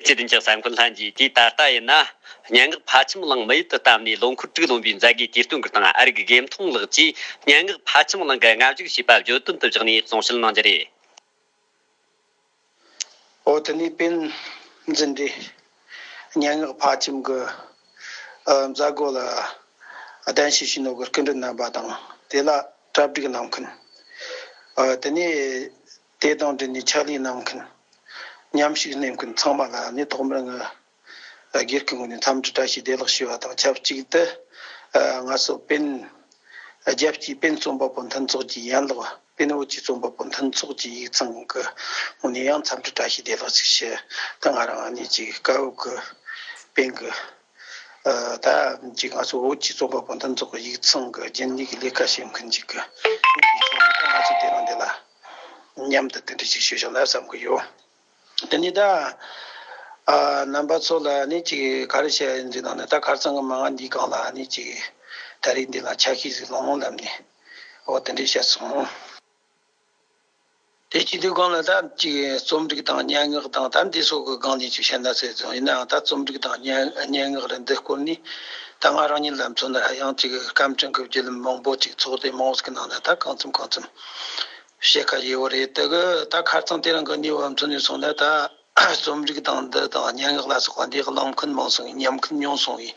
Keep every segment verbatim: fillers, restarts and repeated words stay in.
སྲིད་དོན་གྱི་གསར་འགོད་ལྷན་རྒྱས་ཀྱིས་ད་ལྟ་ཡིན་ན། སྙན་ངག་ཕལ་ཆེར་གླིང་མི་ཡུལ་དུ་བཏབ་ནས་ལོ་འཁོར་དྲུག་ལོན་པའི་མཛད་སྒོའི་དུས་སྟོན་གྱི་སྟེང་ཨ་རིག་དགེ་མཐོང་ལགས་ཀྱིས་སྙན་ངག་ཕལ་ཆེར་གླིང་གི་ལྔ་བཅུ་བཞེས་པ་བརྗོད་དོན་དུ་བཞག་ནས་གསུང་བཤད་གནང་རྒྱུ་རེད། འོ་དེ་ནས་དཔེ་འཛིན་གྲྭའི་སྙན་ངག་ཕལ་ཆེར་གྱི་ཨ་མཛད་སྒོ་ལ་གདན་ཞུ་ཞུས་ནོ་གི་སྐུ་མགྲོན་རྣམ་པ་དང་དེ་ལ་གྲ་སྒྲིག་གནང་མཁན། ཨ་དེ་ནས་དེ་དང་འབྲེལ་ནས་ཕྱག་ལས་གནང་མཁན། མཉམ་ཞུགས་གནང་མཁན་ཚང་མ་ལ་ནི་ཐོག་མར་ངས་སྒེར་གྱི་ངོས་ནས་འཚམས་འདྲི་བཀྲ་ཤིས་བདེ་ལེགས་ཞུ་བ་དང་ཆབས་ཅིག་ཏུ་ང་ཚོ་དཔེ་རྒྱལ་སྤྱིའི་དཔེ་རྩོམ་པ་པོ་མཐུན་ཚོགས་ཀྱི་ཡན་ལག་དཔེ་བོད་ཀྱི་རྩོམ་པ་པོ་མཐུན་ཚོགས་ཀྱི་ཡིག་ཚང་གི་ངོས་ནས་ཡང་འཚམས་འདྲི་བཀྲ་ཤིས་བདེ་ལེགས་ཅིག་ཞུ། ད་ང་རང་ཨ་ནི་ཅིག་སྐབས་ཀྱི་དཔེ་གི་ད་ཅིག་ང་ཚོ་བོད་ཀྱི་རྩོམ་པ་པོ་མཐུན་ཚོགས་ཀྱི་ཡིག་ཚང་གི་རྒྱུན་ལས་ཀྱི་ལས་ཀ་བྱེད་མཁན་ཅིག་གི་ཡིན་པའི་ཆ་ནས་ད་ང་ཚོ་དེ་རིང་འདི་ལ་མཉམ་དུ་དེ་འདྲ་ཞིག་ཞུ་བཞག་ན་བསམ་གི་ཡོད། དེ་ནས་ད་ཨ་རྣམ་པ་ཚོ་ལ་ནི་ཅིག་ག་རེ་བཤད་ཡིན་ཟེར་ན་ནི་ད་ཁ་སང་གི་མ་ང་འདིའི་སྒང་ལ་ནི་ཅིག་ད་རེས་འདི་ལ་ཆ་ཤས་ཟིག་ལོང་ལོང་ལབ་ནས་འོ་དེ་འདྲས་བཤད་སོང་། དེ་སྤྱི་འཐུས་སྒང་ལ་ད་ཅིག་རྩོམ་རིག་དང་སྙན་ངག་དང་ད་འདི་སོགས་ཀྱི་སྒང་ནས་ཅིག་བཤད་ན་ཟེར་ཙང་ཡིན་ནའང་ད་རྩོམ་རིག་དང་སྙན་སྙན་ངག་རེད་འདི་སྐོར་ནས་ད་ང་རང་ཉིད་ལ་མཚོན་ན་ཡང་ཅིག་སྐར་འཕྲེང་གི་བརྒྱུད་ལམ་མང་པོ་ཅིག་ཚོགས་སྡེ་མང་བོ་ཟིག་གི་ནང་ནས་ད་གང་འཚམ་གང་འཚམ་བཤད་ཁ་ཡོད་རེད། དེ་གི་ད་ཁ་རྩང་དེ་རིང་གི་གནས་བབ་མཚོན་ནས་སོང་ན་ད་རྩོམ་རིག་དང་འདི་དང་སྙན་ངག་ལ་སོགས་པ་འདི་གླེང་མཁན་མང་སོང་བའི་ཉམས་མཁན་ཉུང་སོང་བའི་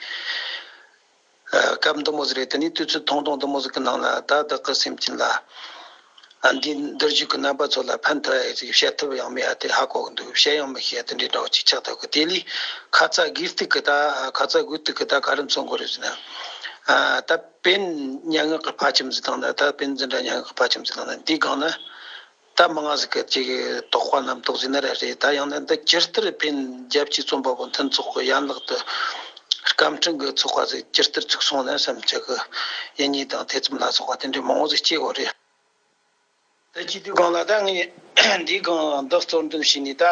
སྐབས་འདི་མོ་ཟིག་རེད། དེ་ནས་དུས་ཚོད་ཐུང་ཐུང་འདི་མོ་ཟིག་གི་ནང་ལ་ད་བདག་གི་སེམས་ཅན་ལ་འདི་འདིར་བཞུགས་ཀྱི་རྣམ་པ་ཚོ་ལ་ཕན་ཐོགས་ཡ་ཟིག་བཤད་ཐུབ་ཡང་མེད་ཡ་དེ་ཧ་གོ་གི་འདུག་བཤད་ཡང་མི་ཤེས་ཡ་དེ་འདྲའི་འདྲ་བོ་ཅིག་ཆགས་ཐུབ་གི། དེ་ལས་ཁ་ཚ་དགོས་གཏུག་གི་ད་ཁ་ཚ་དགོས་གཏུག་གི་ད་ག་རེ་མཚོན་དགོས་རེད་ཟེར་ན། ད་དཔེ་སྙན་ངག་གི་ཕ་ཁྱིམ་ཟིག་དང་ན་ད་དཔེ་འཛིན་གྲྭ་སྙན་ངག་གི་ཕ་ཁྱིམ་ཟིག་དང་ན་འདིའི་སྒང་ན་ད་མང་ང་ཟིག་གི་ཅིག་དོགས་པ་རྣམ་རྟོག་ཟིག་ན་ར་རེད། ད་ཡང་ན་འདི་ཇི་ལྟར་དཔེ་རྒྱལ་སྤྱིའི་རྩོམ་པ་པོ་མཐུན་ཚོགས་ཀྱི་ཡན་ལག་ཏུ་སྐར་འཕྲེང་གི་ཚོགས་པ་ཟིག་ཇི་ལྟར་ཚུགས་སོང་ན་བསམ་ཅིག་གི་ཡིན་ཉེས་དང་ཐེ་ཚོམ་ལ་སོགས་པ་དེ་འདྲའི་མང་བོ་ཟིག་སྐྱེ་གོ་རེད། ད་སྤྱི་འཐུས་སྒང་ལ་ད་ངས་འདིའི་སྒང་འདི་གཙོ་འདོན་བྱས་ནས་ད་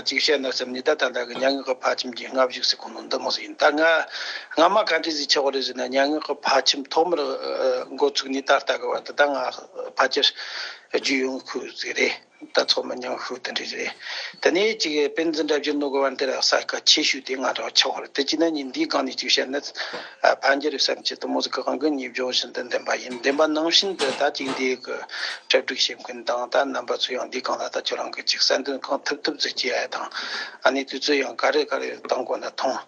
ཅིག་བཤད་ན་བསམ་ནས་ད་ད་ལྟ་གི་སྙན་ངག་གི་ཕ་ཁྱིམ་གྱི་སྔ་གཞུག་ཟེར་གོ་ནོ་འདི་མོ་ཟིག་ཡིན། ད་ང་སྔ་མ་ག་འདྲ་ཟིག་ཆགས་པ་རེད་ཟེར་ན། སྙན་ངག་གི་ཕ་ཁྱིམ་ཐོག་མར་འགོ་ཚུགས་ནས་ད་ལྟ་གི་བར་དུ་ད་ང་ཕལ་ཆེར་བརྒྱུད་ཡོང་ཁུལ་ཟིག་རེད། ད་ཚོགས་མི་ཉུང་ཤོས་དེ་འདྲ་རེད། དེ་ནས་ཅིག་དཔེ་འཛིན་གྲྭ་བརྒྱུད་ནོ་གི་བར་འདི་ར་གསལ་ཁ་ཆེ་ཤོས་དེ་ང་རང་ཆགས་པ་རེད། དེ་ཅི་ན་ཉིན་འདིའི་སྒང་ནས་ཅིག་བཤད་ན་ཕན་རྒྱུ་རེད་བསམ་གྱི་དེ་མོ་ཟིག་གི་དབང་གིས་ངས་སྦྱོང་བཞིན་དུ་འདེམས་པ་ཡིན། འདེམས་པ་ནང་བཞིན་དུ་ད་ཅིག་འདི་གི་གྲ་སྒྲིག་བྱེད་མཁན་དང་ད་རྣམ་པ་ཚོ་ཡང་འདིའི་སྒང་ལ་ད་ཁྱོད་རང་གི་ཅིག་གསལ་འདོན་གང་ཐུབ་ཐུབ་ཟིག་བྱེད་ཡ་དང་ཨ་ནི་དུས་ཚོད་ཡང་ག་རེ་ག་རེ་གཏང་དགོས་ན་ཐོངས།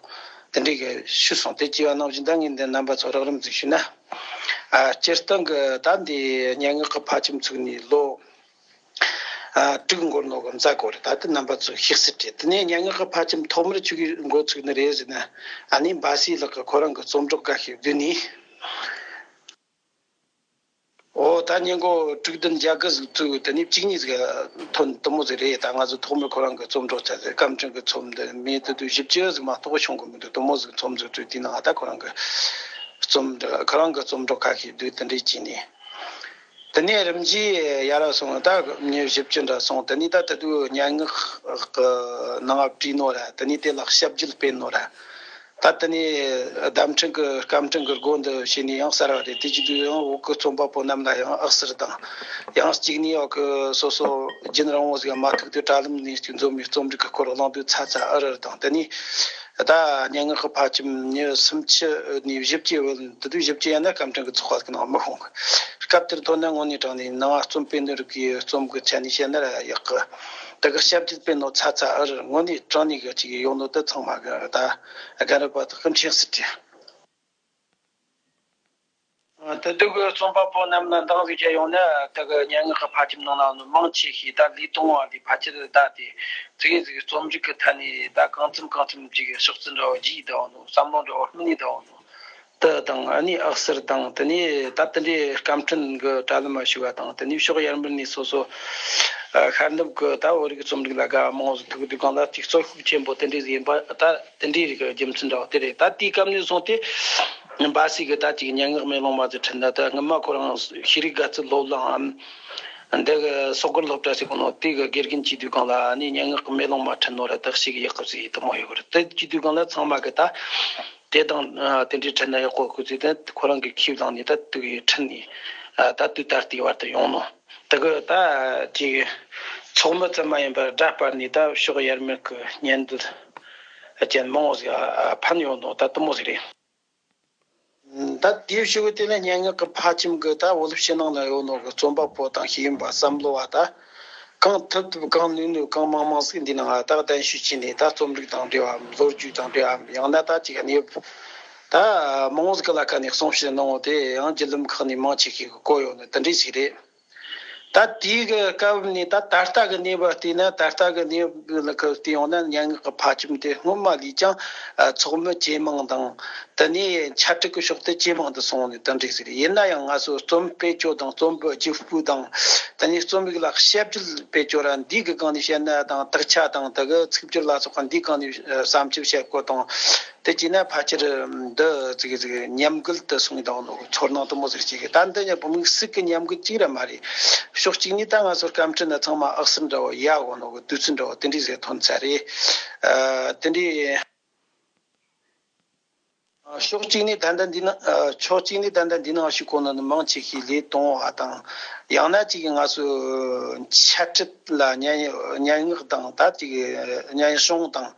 དེ་འདྲའི་གི་ཞུས་སོང་། དེ་བྱས་པ་ནང་བཞིན་ད་ངས་འདི་རྣམ་པ་ཚོ་རགས་རིམ་ཟིག་ཞུས་ན། ཨ་སྤྱིར་བཏང་གི་ད་འདི་སྙན་ངག་གི་ཕ་ཁྱིམ་ཚུགས་ནས་ལོ་ཨ་དྲུག་འགོར་ནོ་གི་མཛད་སྒོ་རེད། ད་ལྟ་རྣམ་པ་ཚོས་ཤེས་གསལ་རེད། དེ་ནས་སྙན་ངག་གི་ཕ་ཁྱིམ་ཐོག་མར་ཆི་གི་འགོ་ཚུགས་ནི་རེད་ཟེར་ན། ཨ་ནི་འབའ་སྲས་ལགས་ཀྱིས་ཁོ་རང་གི་རྩོམ་སྒྲོག་འགའ་ཤས་བསྡུས་ནས། འོ་ད་སྙན་འགོ་དྲུག་བདུན་བརྒྱད་དགུ་ཟིག་བཙུགས། དེ་ནས་བཅུ་གཉིས་ཟིག་ཐོན་དེ་མོ་ཟིག་རེད། ད་ང་ཚོ་ཐོག་མར་ཁོ་རང་གི་རྩོམ་སྒྲོག་བྱ་ཟེར་སྐར་འཕྲེང་གི་རྩོམ་འདི་མེད་དུ་དུ་བཞི་བཅུ་ཟིག་མ་གཏོགས་བྱུང་གི་མི་འདུག་དེ་མོ་ཟིག་རྩོམ་ཟིག་བཙུགས། དེའི་ནང་ད་ཁོ་རང་གི་རྩོམ་འདི་ཁོ་རང་གི་རྩོམ་སྒྲོག་ཁ་ཤས་བསྡུས་དེ་འདྲས་བྱས་ནས། དེ་ནས་རིམ་གྱིས་ཡར་སོང་། ད་མྱི་བཞི་བཅུ་འདྲ་སོང་། དེ་ནས་ད་དེ་དུས་སྙན་ངག་གི་ནང་བྲིས་ནོ་ར། དེ་ནས་དེ་ལ་ཞབས་རྗེས་སྤེལ་ནོ་ར། ད་དེ་ནས་ཟླ་འཕྲིན་གྱི་སྐར་འཕྲིན་གྱི་སྒོ་འདི་ཕྱེ་ནས་ཡང་གསར་བ་རེད། དེ་བྱེད་དུས་ཡང་བོད་ཀྱི་རྩོམ་པ་པོ་རྣམས་ལ་ཡང་ཨག་གསར་དང་། ཡང་གཅིག་ནས་ཡང་གི་སོ་སོ་རྒྱུན་རིང་བོ་ཟིག་མ་ཐུག་དུས་དྲ་ལམ་ནས་ཅིག་འཛོམས་པའི་རྩོམ་རིག་གི་སྐོར་གླེང་དུས་ཚ་ཚ་འུར་འུར་དང་། དེ་ནས། ད་སྙན་ངག་གི་ཕལ་ཆེར་མྱི་སུམ་ཅུ་ནས་བཞི་བཅུ་བར། དེ་དུས་བཞི་བཅུ་ཡན་ན་སྐར་འཕྲིན་གྱི་ཚོགས་པ་ཟིག་ནང་མི་ཤོང་གི། སྐབས་དེར་ཐོན་ན་དངོས་གནས་དྲང་གནས་ནང་རྩོམ་སྤེལ་ནོ་རིགས་ཀྱི་རྩོམ་གྱི་ཆ་ནས་བཤད་ན་ར་ཡག་གི། དེ་གི་ཞབས་རྗེས་སྤེལ་ནོ་ཚ་ཚ་འུར་འུར་དངོས་གནས་དྲང་གནས་གི་ཅིག་ཡོང་ནོ་དེ་ཚང་མ་གི་ད་རྒན་རབས་པ་དག་གི་འཁྲིད་སྲིད་དེ། དེ་དུས་ཀྱི་རྩོམ་པ་པོ་རྣམས་ལ་འདང་ཟིག་བྱས་ཡོང་ན། དེ་གི་སྙན་ངག་གི་ཕལ་ཆེར་ནང་ལ་ནི་མང་ཆེ་ཤོས་ད་ལུས་ཐོང་བ་ལས་ཕལ་ཆེར་ད་དེ་ཙིག་གེ་ཟིག་རྩོམ་རིག་གི་ཐད་ནས་ད་གང་འཚམ་གང་འཚམ་ཅིག་ཕྱག་ཚིལ་འདྲ་བོ་རྒྱས་བསྡད་ཡོད་ནོ། བསམ་བློ་འདྲ་བོ་སྨིན་བསྡད་ཡོད་ནོ། དེ་དང་ཨ་ནི་ཨག་གསར་དང་། དེ་ནས་ད་དེ་འདྲའི་སྐར་འཕྲིན་གི་དྲ་ལམ་མ་ཞུགས་པ་དང་། དེ་ནས་ཕྱོགས་ཡར་མར་ནས་སོ་སོ་ཤར་ནུབ་གི་ད་བོད་རིགས་རྩོམ་རིག་ལ་དགའ་བ་མང་བོ་ཟིག་ཐུག་དུས་སྒང་ལ་ཅིག་གཙོ་ཤུགས་ཆེན་པོ་དེ་འདྲའི་ཟིག་ཡིན་པ་ད། དེ་འདྲའི་རིགས་རྒྱུ་མཚན་འདྲ་བོ་དེ་རེད། ད་དེའི་སྐབས་ནས་བཟུང་སྟེ་འབའ་སྲས་ཀྱིས་ད་ཅིག་སྙན་ངག་མེ་ལོང་མ་ཟིག་བྲིས་ན། ད་སྔོན་མ་ཁོ་རང་ཤེས་རིག་དགའ་ཚལ་སློབ་གླིང་ངམ་འདི་གི་སོག་སྒར་སློབ་གྲྭ་ཟེར་གོ་ནོ་དེ་གི་དགེ་རྒན་བྱེད་དུས་སྒང་ལ་ནི་སྙན་ངག་གི་མེ་ལོང་མ་བྲིས་ནོ་ར་དག་ཞིག་ཡག་གི་ཟིག་དེ་མོ་ཡོད་གི་རེད། དེ་བྱེད་དུས་སྒང་ལ་ཚང་མ་གི་ད་དེ་དང་དེ་འདྲའི་བྲིས་ན་ཡག་གོ་གི་ཟིག་ད་ཁོ་རང་གི་ཁས་བླངས་ནས་ད་དུ་ཡི་ཁྲིད་ནས་ད་དུས་ད་ལྟའི་བར་དུ་ཡོང་ནོ། དེ་གི་ད་ཅིག་ཚོགས་མི་ཙམ་མ་ཡིན་པར་སྒྲ་སྤར་ནས་ད་ཕྱོགས་ཡར་མར་གི་སྙན་འདུན་ རྐྱེན་མང་བོ་ཟིག་ཕན་ཡོད་ནོ་ད་དེ་མོ་ཟིག་རེད། ད་དེའི་ཕྱི་གི་དེ་ལ་སྙན་ངག་གི་ཕལ་ཆེར་གི་ད་བོད་ཕྱི་ནང་ལ་ཡོད་ནོ་གི་རྩོམ་པ་པོ་དང་ཤེས་ཡོན་པ་བསམ་བློ་བ་ད་གང་ཐུབ་ཐུབ་གང་ནུས་ནུས་གང་མང་མང་ཟིག་འདི་ནང་ད་གདན་ཞུ་བྱས་ནས་ད་རྩོམ་རིག་དང་འབྲེལ་བའམ་ལོ་རྒྱུས་དང་འབྲེལ་བའམ་ཡང་ན་ད་ཅིག་གནས་བབ་ད་མང་བོ་ཟིག་གི་ལ་ཁ་ནས་གསུང་བཤད་གནང་བ་དེ་ཡང་བརྒྱུད་ལམ་ཁག་ནས་མང་ཆེ་ཤོས་གི་གོ་ཡོད་ནི་དེ་འདྲས་ཟིག་རེད། ད་དེའི་གི་སྐབས་ནས་ད་ད་ལྟ་གི་གནས་བབ་བལྟས་ན། ད་ལྟ་གི་གནས་བབ་ལ་ཁ་བལྟས་ཡོང་ན་སྙན་ངག་གི་ཕལ་ཆེར་དེ་སྔོན་མ་ལས་ཀྱང་ཨ་ཚོགས་མི་ཇེ་མང་དང་། དེ་ནས་འཆད་ཁྲིད་ཀྱི་ཕྱོགས་དེ་ཇེ་མང་དུ་སོང་ནས་དེ་འདྲས་ཟིག་རེད། ཡིན་ན་ཡང་ང་ཚོ་རྩོམ་བེད་སྤྱོད་དང་རྩོམ་པའི་རྒྱུ་སྤུས་དང་། དེ་ནས་རྩོམ་རིག་ལ་དཔྱད་བརྗོད་བེད་སྤྱོད་ར་འདི་གི་སྒང་ནས་བཤད་ན་དང་། དག་ཆ་དང་དེ་གི་ཚིག་སྦྱོར་ལ་སོགས་པ་འདིའི་སྒང་ནས་བསམ་ཚུལ་བཤད་སྐོར་དང་། དེ་བྱས་ན་ཕལ་ཆེར་འདི་ཅིག་ཅིག་ཉམས་རྒུད་དུ་སོང་དང་ནོ་ཚོར་སྣང་དེ་མོ་ཟིག་ཅིག་ད་འདི་ཉམས་དམིགས་བསལ་གྱི་ཉམས་རྒུད་ཅིག་ར་མ་རེད། ཕྱོགས་གཅིག་ནས་ད་ང་ཚོ་སྐར་འཕྲིན་ན་ཚང་མ་ཨག་སུར་འདྲ་བོ་ཡ་འོ་ནོ་གི་དུས་ཚོད་འདྲ་བོ་དེ་འདྲས་ཟིག་ཐོན་ཚར་རེད། ཨ་དེ་འདྲས། ཕྱོགས་གཅིག་ནས་ད་ལྟ་འདི་ན་ཨ་ཕྱོགས་གཅིག་ནས་ད་ལྟ་འདི་ནང་ཞུགས་གོ་ནོ་ནི་མང་ཆེ་ཤོས་ལས་གཏོང་བ་དང་། ཡང་ན་ཅིག་ང་ཚོ་འཆད་ཁྲིད་ལ་སྙན་སྙན་ངག་དང་ད་ཅིག་སྙན་སྲུང་དང་།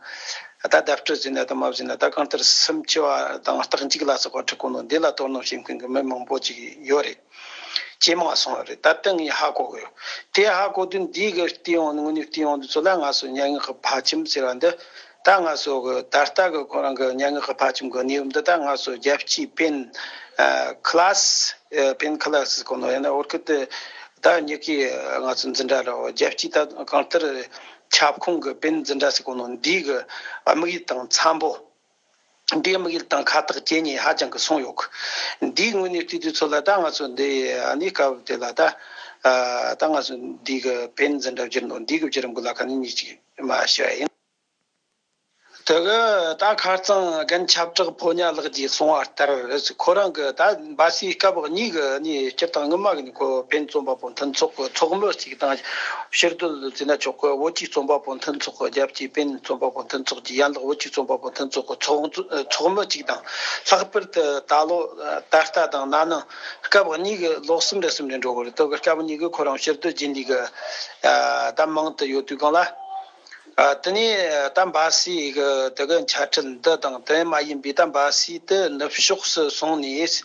ད་བརྡ་སྤྲོད་ཟེར་ན་ད་མ་ཟེར་ན་ད་གང་ལྟར་སུམ་ཅུ་བ་དང་རྟགས་འཇུག་ལ་སོགས་པ་འབྲི་གོ་ནོ་འདི་ལ་དོ་སྣང་བྱེད་མཁན་གྱི་མི་མང་པོ་ཅིག་ཡོད་རེད། ཇེ་མང་སོང་བ་རེད། ད་ལྟ་ངས་ཧ་གོ་གི་ཡོད། དེ་ཧ་གོ་དུས་འདི་གི་བལྟས་ཡོང་དངོས་གནས་བལྟས་ཡོང་དུས་ཚོད་ལ་ང་ཚོ་སྙན་ངག་གི་ཕལ་ཆེར་ཟེར་བ་འདི་ད་ང་ཚོ་གི་ད་ལྟ་གི་ཁོ་རང་གི་སྙན་ངག་གི་ཕལ་ཆེར་གི་གནས་བབ་འདི་ད་ང་ཚོ་རྒྱལ་སྤྱིའི་པེན་ཨ་ཁ་ལ་སི་ཨ་པེན་ཁ་ལ་སི་གོ་ནོ་ཡང་ན་བོད་སྐད་དུ་ད་ཉི་གི་ང་ཚོ་འཛིན་གྲྭ་ར་བ་རྒྱལ་སྤྱིའི་ད་གང་ལྟར་ཁྱབ་ཁོངས་གི་པེན་འཛིན་གྲྭ་ཟེར་གོ་ནོ་འདི་གི་དམིགས་ཡུལ་དང་འཚམ་པོ། འདིའི་དམིགས་ཡུལ་དང་ཁ་ཐག་ཇེ་ཉེ་ཧ་ཅང་གི་སོང་ཡོད་གི། འདིའི་ངོས་ནས་བལྟས་དུས་ཚོད་ལ་ད་ང་ཚོ་འདི་ཨ་ནི་སྐབས་དེ་ལ་ད་ཨ་ད་ང་ཚོ་འདི་གི་པེན་འཛིན་གྲྭ་བསྒྱུར་ནོ་འདི་གི་བརྒྱུད་རིམ་གི་ལ་ཁ་ནས་ཉིད་ཅིག་མ་ཤེས་པ་ཡིན། དེ་གི་ད་ཁ་རྩང་རྒན་ཆབ་བྲག་ཕོ་ཉ་ལགས་ཀྱིས་གསུངས་པ་ལྟར་ཁོ་རང་གི་ད་འབའ་སའི་སྐབས་གཉིས་གི་ནི་སྤྱིར་བཏང་སྔོན་མ་གི་ནི་ཁོ་པེན་རྩོམ་པ་པོ་མཐུན་ཚོགས་གི་ཚོགས་མི་གཅིག་དང་། ཕྱིར་སྡོད་ཟེར་ན་ཆོག་གི། བོད་ཀྱི་རྩོམ་པ་པོ་མཐུན་ཚོགས་ཀྱི་རྒྱལ་སྤྱིའི་པེན་རྩོམ་པ་པོ་མཐུན་ཚོགས་ཀྱི་ཡན་ལག་བོད་ཀྱི་རྩོམ་པ་པོ་མཐུན་ཚོགས་ཀྱི་ཚོགས་གཙོ་ཚོགས་མི་གཅིག་དང་། ལྷག་པར་དུ་ད་ལོ་ད་ལྟ་དང་ན་ནིང་སྐབས་གཉིས་ཀྱི་ལོ་གསུམ་རེ་གསུམ་རེ་འགྲོ་གི་རེད། དེ་གི་སྐབས་གཉིས་ཀྱི་ཁོ་རང་ཕྱིར་སྡོད་བྱེད་ལས་ཀྱི་ད་མང་དུ་ཡོད་དུས་སྒང་ལ། ཨ་དེ་ནས་ད་འབའ་སའི་གི་དེ་གི་འཆད་ཁྲིད་འདི་དང་དེ་མ་ཡིན་པའི་ད་འབའ་སའི་དེ་ནུབ་ཕྱོགས་སུ་སོང་ནས།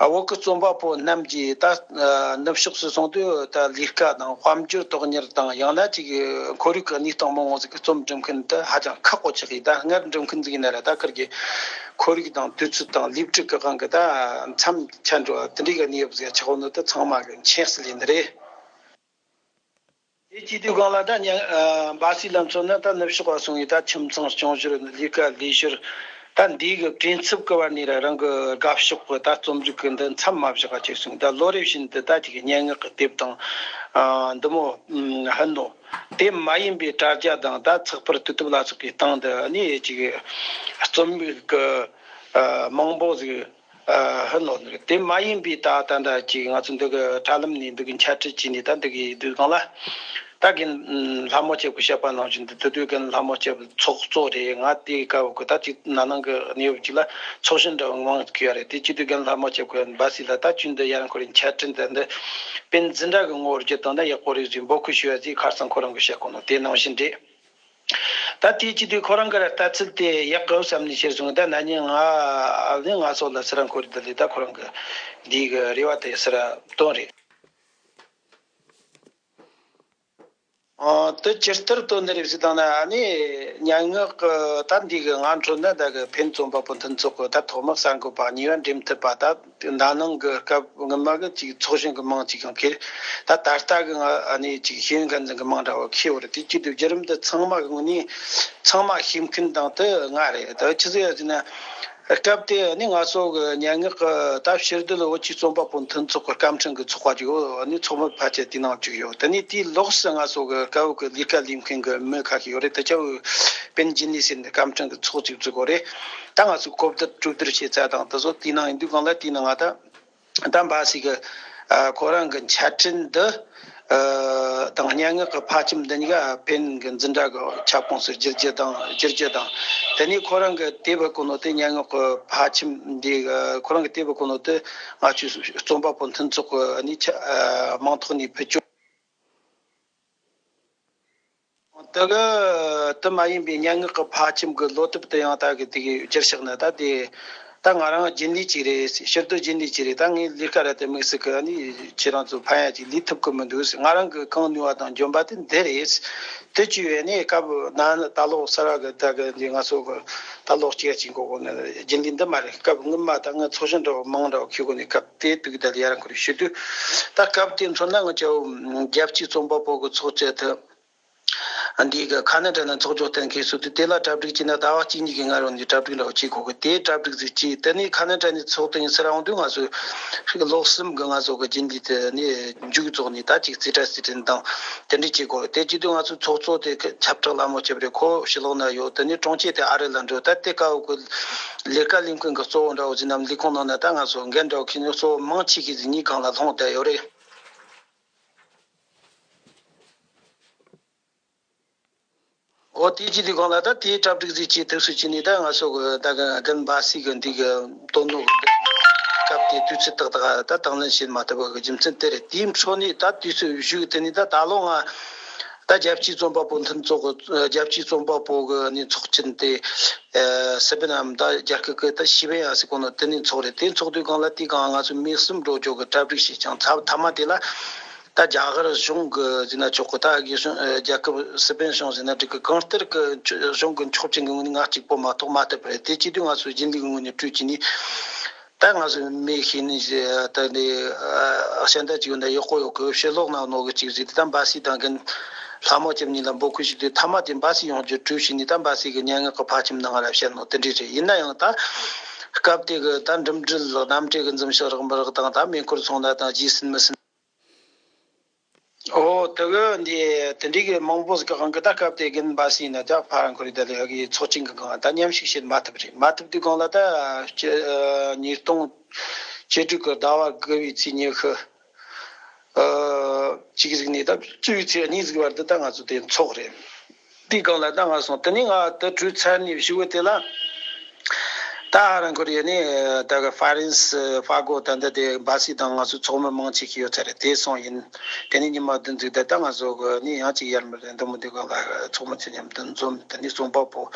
ཨ་བོད་ཀྱི་རྩོམ་པ་པོ་རྣམས་ཀྱིས་ད་ཨ་ནུབ་ཕྱོགས་སུ་སོང་དུས་ད་ལས་ཀ་དང་དཔལ་འབྱོར་དོན་གཉེར་དང་ཡང་ན་ཅིག་ཁོར་ཡུག་གི་གནས་སྟངས་མང་བོ་ཟིག་གི་རྩོམ་འབྲི་མཁན་དེ་ཧ་ཅང་ཁག་པོ་ཆགས་ཡིན། ད་སྔར་འབྲི་མཁན་ཟིག་ཡིན་ན་ར་ད་ཁིར་གི་ཁོར་ཡུག་དང་དུས་ཚོད་དང་ལས་སྒྲིག་གི་དབང་གིས་ད་མཚམས་ཆད་འགྲོ་བ་དེ་འདྲའི་གི་གནས་བབ་ཟིག་ཆགས་ཡོད་ནོ་དེ་ཚང་མ་གི་མཁྱེན་གསལ་ཡིན་ནི་རེད། དེ་བྱེད་དུས་སྒང་ལ་ད་ཉ་ཨ་འབའ་སའི་ལ་མཚོན་ན་ད་ནུབ་ཕྱོགས་ལ་སོང་ཡི་ད་ཁྱིམ་ཚང་སྐྱོང་བཞིན་ལས་ཀ་ལས་ཞོར་ད་འདི་གི་བྲེལ་འཚུབ་ཀྱི་བར་ནས་ར་རང་གི་དགའ་ཕྱོགས་ཀྱི་ད་རྩོམ་རིག་གི་འདི་མཚམས་མ་བཞག་ག་བྱས་སོང་། ད་ལོ་རེ་བཞིན་དུ་ད་ཅིག་སྙན་ངག་གི་དེབ་དང་ཨ་འདི་མོ་ཨ་ཧན་ནོ། དེ་མ་ཡིན་པའི་དྲ་རྒྱ་དང་ད་ཚགས་པར་དུས་དེབ་ལ་སོགས་པའི་སྟེང་དུ་ནི་ཅིག་རྩོམ་རིག་གི་ཨ་མང་པོ་ཟིག་ཨ་ཧུན་ལོ་ནི་དེ་མ་ཡིན་པའི་ད་ད་ལྟ་ཅིག་ང་ཚོ་འདི་གི་དྲ་ལམ་ནས་འདི་གི་འཆད་ཁྲིད་བྱས་ནས་ད་འདི་གི་དུས་སྒང་ལ། ད་རྒན་ལྷ་མོ་སྐྱབས་ཀྱིས་བཤད་པ་ནང་བཞིན་དུ་དེ་དུས་རྒན་ལྷ་མོ་སྐྱབས་ཚོགས་གཙོ་རེད། ང་དེའི་སྐབས་ཀྱི་ད་ཅིག་ན་ནིང་གི་གནས་བབ་ཅིག་ལ་ཚོགས་གཞོན་འདྲ་བོ་མང་གི་ཡོད་རེད། དེ་བྱེད་དུས་རྒན་ལྷ་མོ་སྐྱབས་ཀྱིས་འབའ་སི་ལ་ད་ཁྱོད་འདི་ཡར་འཁོར་རེ་འཆད་ཁྲིད་འདི་འདི་པེན་འཛིན་གྲྭ་གི་ངོ་བོར་བསྒྱུར་བཏང་ན་ཡག་པོ་རེད་ཟེར་འབོད་སྐུལ་ཞུ་ཡ་ཟེར་ཁ་སང་ཁོ་རང་གིས་བཤད་གོ་ནོ་དེ་ནང་བཞིན་རེད། ད་དེའི་བྱེད་དུས་ཁོ་རང་གི་ལྟ་ཚུལ་དེ་ཡག་གི་བསམ་ནས་ཕྱིར་བཟུང་། ད་ན་ནིང་ང་ནི་ང་སོགས་ལ་སི་ར་འཁོར་འདི་ལས་ད་ཁོ་རང་གི་འདི་གི་རེ་བ་དེ་སི་ར་བཏོན་རེད། ཨ་དེ་ཇི་ལྟར་བཏོན་ནི་རེད་ཟེར་དང་ན་ནི་སྙན་ངག་གི་ད་འདི་གི་ང་འཕྲོད་ན་ད་གི་ཕན་རྩོམ་པ་པོ་མཐུན་ཚོགས་གི་ད་ཐོག་མ་གསར་འགོད་པ་གཉིས་པ་འགྲེམས་ཐུབ་པ་ད། དེ་ན་ནིང་གི་སྐབས་སྔོན་མ་གི་ཅིག་ཚོགས་གཞོན་གི་མིང་ཅིག་ཡང་ཁེར། ད་ད་ལྟ་གི་ང་ཨ་ནི་ཅིག་ཤེས་ཡོན་འགན་འཛིན་གི་མིང་འདྲ་བོ་ཁེར་བོ་རེད། དེ་ཅི་དུས་བརྒྱུད་རིམ་དེ་ཚང་མ་གི་ངོས་ནས་ཚང་མ་ཤེས་མཁན་དང་དེ་ང་རེད། ད་ཆི་ཟིག་ཡོད་ཟེར་ན། སྐབས་དེ་ནི་ང་ཚོ་གི་སྙན་ངག་གི་ད་ཕྱིར་སྡོད་བོད་ཀྱི་རྩོམ་པ་པོ་མཐུན་ཚོགས་གི་སྐར་འཕྲེང་གི་ཚོགས་པ་ཅིག་ཡོད། ཨ་ནི་ཚོགས་མི་ཕལ་ཆེར་དེ་ནང་བཅུག་ཡོད། དེ་ནས་དེའི་ལོགས་སུ་ང་ཚོ་གི་སྐབས་གི་ལས་ཀ་ལས་མཁན་གི་མི་ཁ་ཤས་ཡོད་རེད། དེ་ཆ་བོ་པེན་ཇི་ནི་ཟེར་ནས་སྐར་འཕྲེང་གི་ཚོགས་ཅིག་བཙུགས་གོ་རེད། ད་ང་ཚོས་གོ་བསྡུར་གྲོས་བསྡུར་བྱེད་ས་དང་དེ་ཚོ་དེའི་ནང་ཡིན་དུས་སྒང་ལ་དེའི་ནང་ང་ད་ད་འབའ་སི་གི་ཨ་ཁོ་རང་གི་འཆད་ཁྲིད་འདི་ཨ་དང་སྙན་ངག་གི་ཕལ་ཆེར་འདི་གཉིས་ཀ་ཕན་གི་འཛིན་གྲྭ་གི་ཁྱབ་ཁོངས་སུ་བསྒྱུར་རྒྱུ་དང་བསྒྱུར་རྒྱུ་དང་། དེ་ནས་ཁོ་རང་གི་དེབ་བཀོད་ནོ་དེ་སྙན་ངག་གི་ཕལ་ཆེར་འདི་ཁོ་རང་གི་དེབ་བཀོད་ནོ་དེ་ང་ཚོས་རྩོམ་པ་པོ་མཐུན་ཚོགས་ཀྱི་ནི་ཆ་ཨ་མིང་ཐོག་ནས་བེད་སྤྱོད། དེ་གི་དེ་མ་ཡིན་པའི་སྙན་ངག་གི་ཕལ་ཆེར་གི་བློ་དེབ་དེ་ཡང་ད་གི་དེ་གི་བསྒྱུར་བཞག་ན། ད་དེ་ད་ང་རང་རྒྱུན་ལས་ཅིག་རེད། ཕྱིར་སྡོད་རྒྱུན་ལས་ཅིག་རེད། ད་ངའི་ལས་ཀ་ར་དེ་དམིགས་བསལ་གི་ཨ་ནི་ཁྱེད་རང་ཚོ་ཕན་ཡ་ཅིག་ལས་ཐུབ་གི་མི་འདུག་ང་རང་གི་གང་ནུས་པ་དང་འཇོན་པ་དེ་འདི་རེད། དེ་བྱས་པས་ནི་སྐབས་ན་ད་ལོ་གསར་བ་གི་ད་གི་འདི་ང་ཚོ་གི་ད་ལོ་གཅིག་ཅིག་འགོར་གོ་ནི་རྒྱུན་ལས་འདི་མ་རེད། སྐབས་སྔོན་མ་ད་ང་ཚོགས་ཆེན་འདྲ་བོ་མང་འདྲ་བོ་ཁེལ་གོ་ནི་སྐབས་དེ་དུས་ད་ལ་ཡར་འཁོར་ཞུ་དུས། ད་སྐབས་དེ་མཚོན་ན་ང་ཅག་རྒྱལ་སྤྱིའི་རྩོམ་པ་པོ་གི་ཚོགས་ཆེན་དུ། འདི་གི་ཁ་ན་ཌ་ནས་ཚོགས་འཇོག་གཏན་འཁེལ་སོང་དུས། དེ་ལ་གྲ་སྒྲིག་བྱས་ན་ཟླ་བ་གཅིག་གཉིས་ཀྱི་སྔ་རོལ་ནས་གྲ་སྒྲིག་འདྲ་བོ་བྱེད་དགོས་གི། དེ་གྲ་སྒྲིག་ཟིག་བྱས། དེ་ནས་ཁ་ན་ཌ་ནས་ཚོགས་དུས་ཡིན་ཟེར་འོང་དུས། ང་ཚོས་ལོ་གསུམ་གི་ང་ཚོ་གི་རྒྱུན་ལས་དེ་ནས་མཇུག་རྫོགས་ནས། ད་ཅིག་རྩིས་ཁྲ་རྩིས་ཁྲ་དང་དེ་འདྲ་བྱེད་དགོས། དེ་བྱེད་དུས་ང་ཚོའི་ཚོགས་གཙོ་དེ་ཁྱབ་བསྒྲགས་ལ་མོ་བྱེད་པ་རེད། ཁོ་ཕྱི་ལོགས་ན་ཡོད། དེ་ནས་དྲུང་ཆེ་དེ་ཨ་རི་ལ་འགྲོ། ད་དེ་སྐབས་གི་ལས་ཀ་ལས་མཁན་གི་གཙོ་བོ་འདྲ་བོ་ཟིག་ནམ་ལས་ཁུངས་ནང་ན་ད་ང་ཚོ་འགན་འདྲ་བོ་ཁྱེར་ནས་གཙོ་བོ་མང་ཆེ་གི་ཟིག་གཉིས་སྒང་ལ་ལྷུང་བསྡད་ཡོད་རེད། འོ་དེ་ཅི་དེ་གང་ལ་ད་དེའི་གྲ་སྒྲིག་ཟིག་བྱེད་ཐུབ་སུ་ཅི་ནས། ད་ང་ཚོ་གི་ད་གི་རྒན་འབའ་སྲས་གི་འདི་གི་དོན་ནོ་གི་འདི་སྐབས་དེ་དུས་ཚོད་ཏག་ཏག་ད་དང་ལེན་བྱེད་མ་ཐུབ་པ་གི་རྒྱུ་མཚན་དེ་རེད། དེའི་འཕྲོ་ནས་ད་དུས་ཚོད་བཞུགས་དེ་ནས། ད་ད་ལོ་ང་ད་རྒྱལ་སྤྱིའི་རྩོམ་པ་པོ་མཐུན་ཚོགས་གི་རྒྱལ་སྤྱིའི་རྩོམ་པ་པོ་གི་ནི་ཚོགས་ཆེན་དེ་སི་པན་ནམ་ད་རྒྱ་སྐད་གི་ད་ཤི་བན་ཡ་ཟེར་གོ་ནོ་དེ་ནས་ཚོགས་རེད། དེ་ཚོགས་དུས་གང་ལ་དེ་གང་ང་ཚོ་མི་གསུམ་འགྲོ་རྒྱུ་གི་གྲ་སྒྲིག་བྱས་ཀྱང་། ཚབ་མཐའ་མ་དེ་ལ། ད་རྒྱ་གར་གཞུང་གི་ཟེར་ན་ཆོག་གི། ད་རྒྱལ་གཞུང་ཨ་རྒྱལ་ཁབ་སི་པན་གཞུང་ཟེར་ན་འགྲིག་གི། གང་ལྟར་གི་གཞུང་གི་ཆོག་མཆན་གི་ངོས་ནས་ང་གཅིག་པོ་མ་གཏོགས་མ་ཐོབ་པ་རེད། དེ་བྱེད་དུས་ང་ཚོ་རྒྱུན་ལས་གི་ངོས་ནས་སྤྲོད་ཀྱི་ནི། ད་ང་ཚོ་མི་ཤེས་ནི་ཞེ་ད་ནི་ཨ་ཤ་འདྲ་ཅིག་ཡོད་ན་ཡག་པོ་ཡོད་གི། ཕྱི་ལོགས་ན་ནོ་གི་ཅིག་ཟིག་དེ་ད་འབའ་སྲས་དང་གི་ལྷ་མོ་ཅེམ་གཉིས་ལ་འབོད་སྐུལ་ཞུས་དུས། མཐའ་མ་དེ་འབའ་སྲས་ཡོང་རྒྱུ་གྲོས་བྱས་ནི་ད་འབའ་སྲས་གི་སྙན་ངག་གི་ཕལ་ཆེར་ནང་ར་བཤད་ནོ་དེ་འདྲ་རེད། ཡིན་ན་ཡང་ད་སྐབས་དེ་གི་ད་འགྲིམ་འགྲུལ་གནམ་གྲུ་གི་འཛིན་ཤག་རག་མི་རག་དང་། ད་མེ་འཁོར་སོང་ན་དང་རྗེས་ཟིན་མི་ཟིན། ཨོ། དེ་གི་འདི་དེ་འདྲའི་གི་མང་པོ་ཟིག་གི་དབང་གིས་ད་སྐབས་དེ་རྒན་འབའ་སྲས་ཡིན་ན་ད་ཕར་འཁོར་ཡི་ད་ལས་གི་ཚོགས་ཆེན་གི་སྒང་ད་མཉམ་ཞུགས་བྱེད་མ་ཐུབ་རེད། མ་ཐུབ་དུས་སྒང་ལ་ད་ཉིས་སྟོང་བཅུ་དྲུག་གི་ཟླ་བ་དགུ་བའི་ཚེས་ཉི་ཤུ་ཨ་གཅིག་ཟིག་ནས་ད་བཅུ་བའི་ཚེས་གཉིས་ཟིག་བར་དུ་ད་ང་ཚོ་དེ་ཚོགས་རེད། དེའི་སྒང་ལ་ད་ང་སོང་། དེ་ནས་ང་དེ་གྲོས་ཚར་ནས་ཞུ་བ་དེ་ལ། ད་ཧ་རང་ཁོ་རེ་ནས་ད་གི་ཧྥ་རན་སི་ཧྥ་གོ་ད་འདི་དེ་འབའ་སྲས་དང་ང་ཚོ་ཚོགས་མི་མང་ཆེ་ཤོས་ཡོད་ཚར་རེད། དེ་སོང་ཡིན། དེ་ནས་ཉི་མ་བདུན་ཙམ་དེ་ད་ང་ཚོ་གི་ནི་ཡང་ཅིག་ཡར་མར་རེད། འདི་མོ་འདི་གི་ལ་ཚོགས་མི་ཚོ་མཉམ་དུ་འཛོམས། དེ་ནས་རྩོམ་པ་པོ་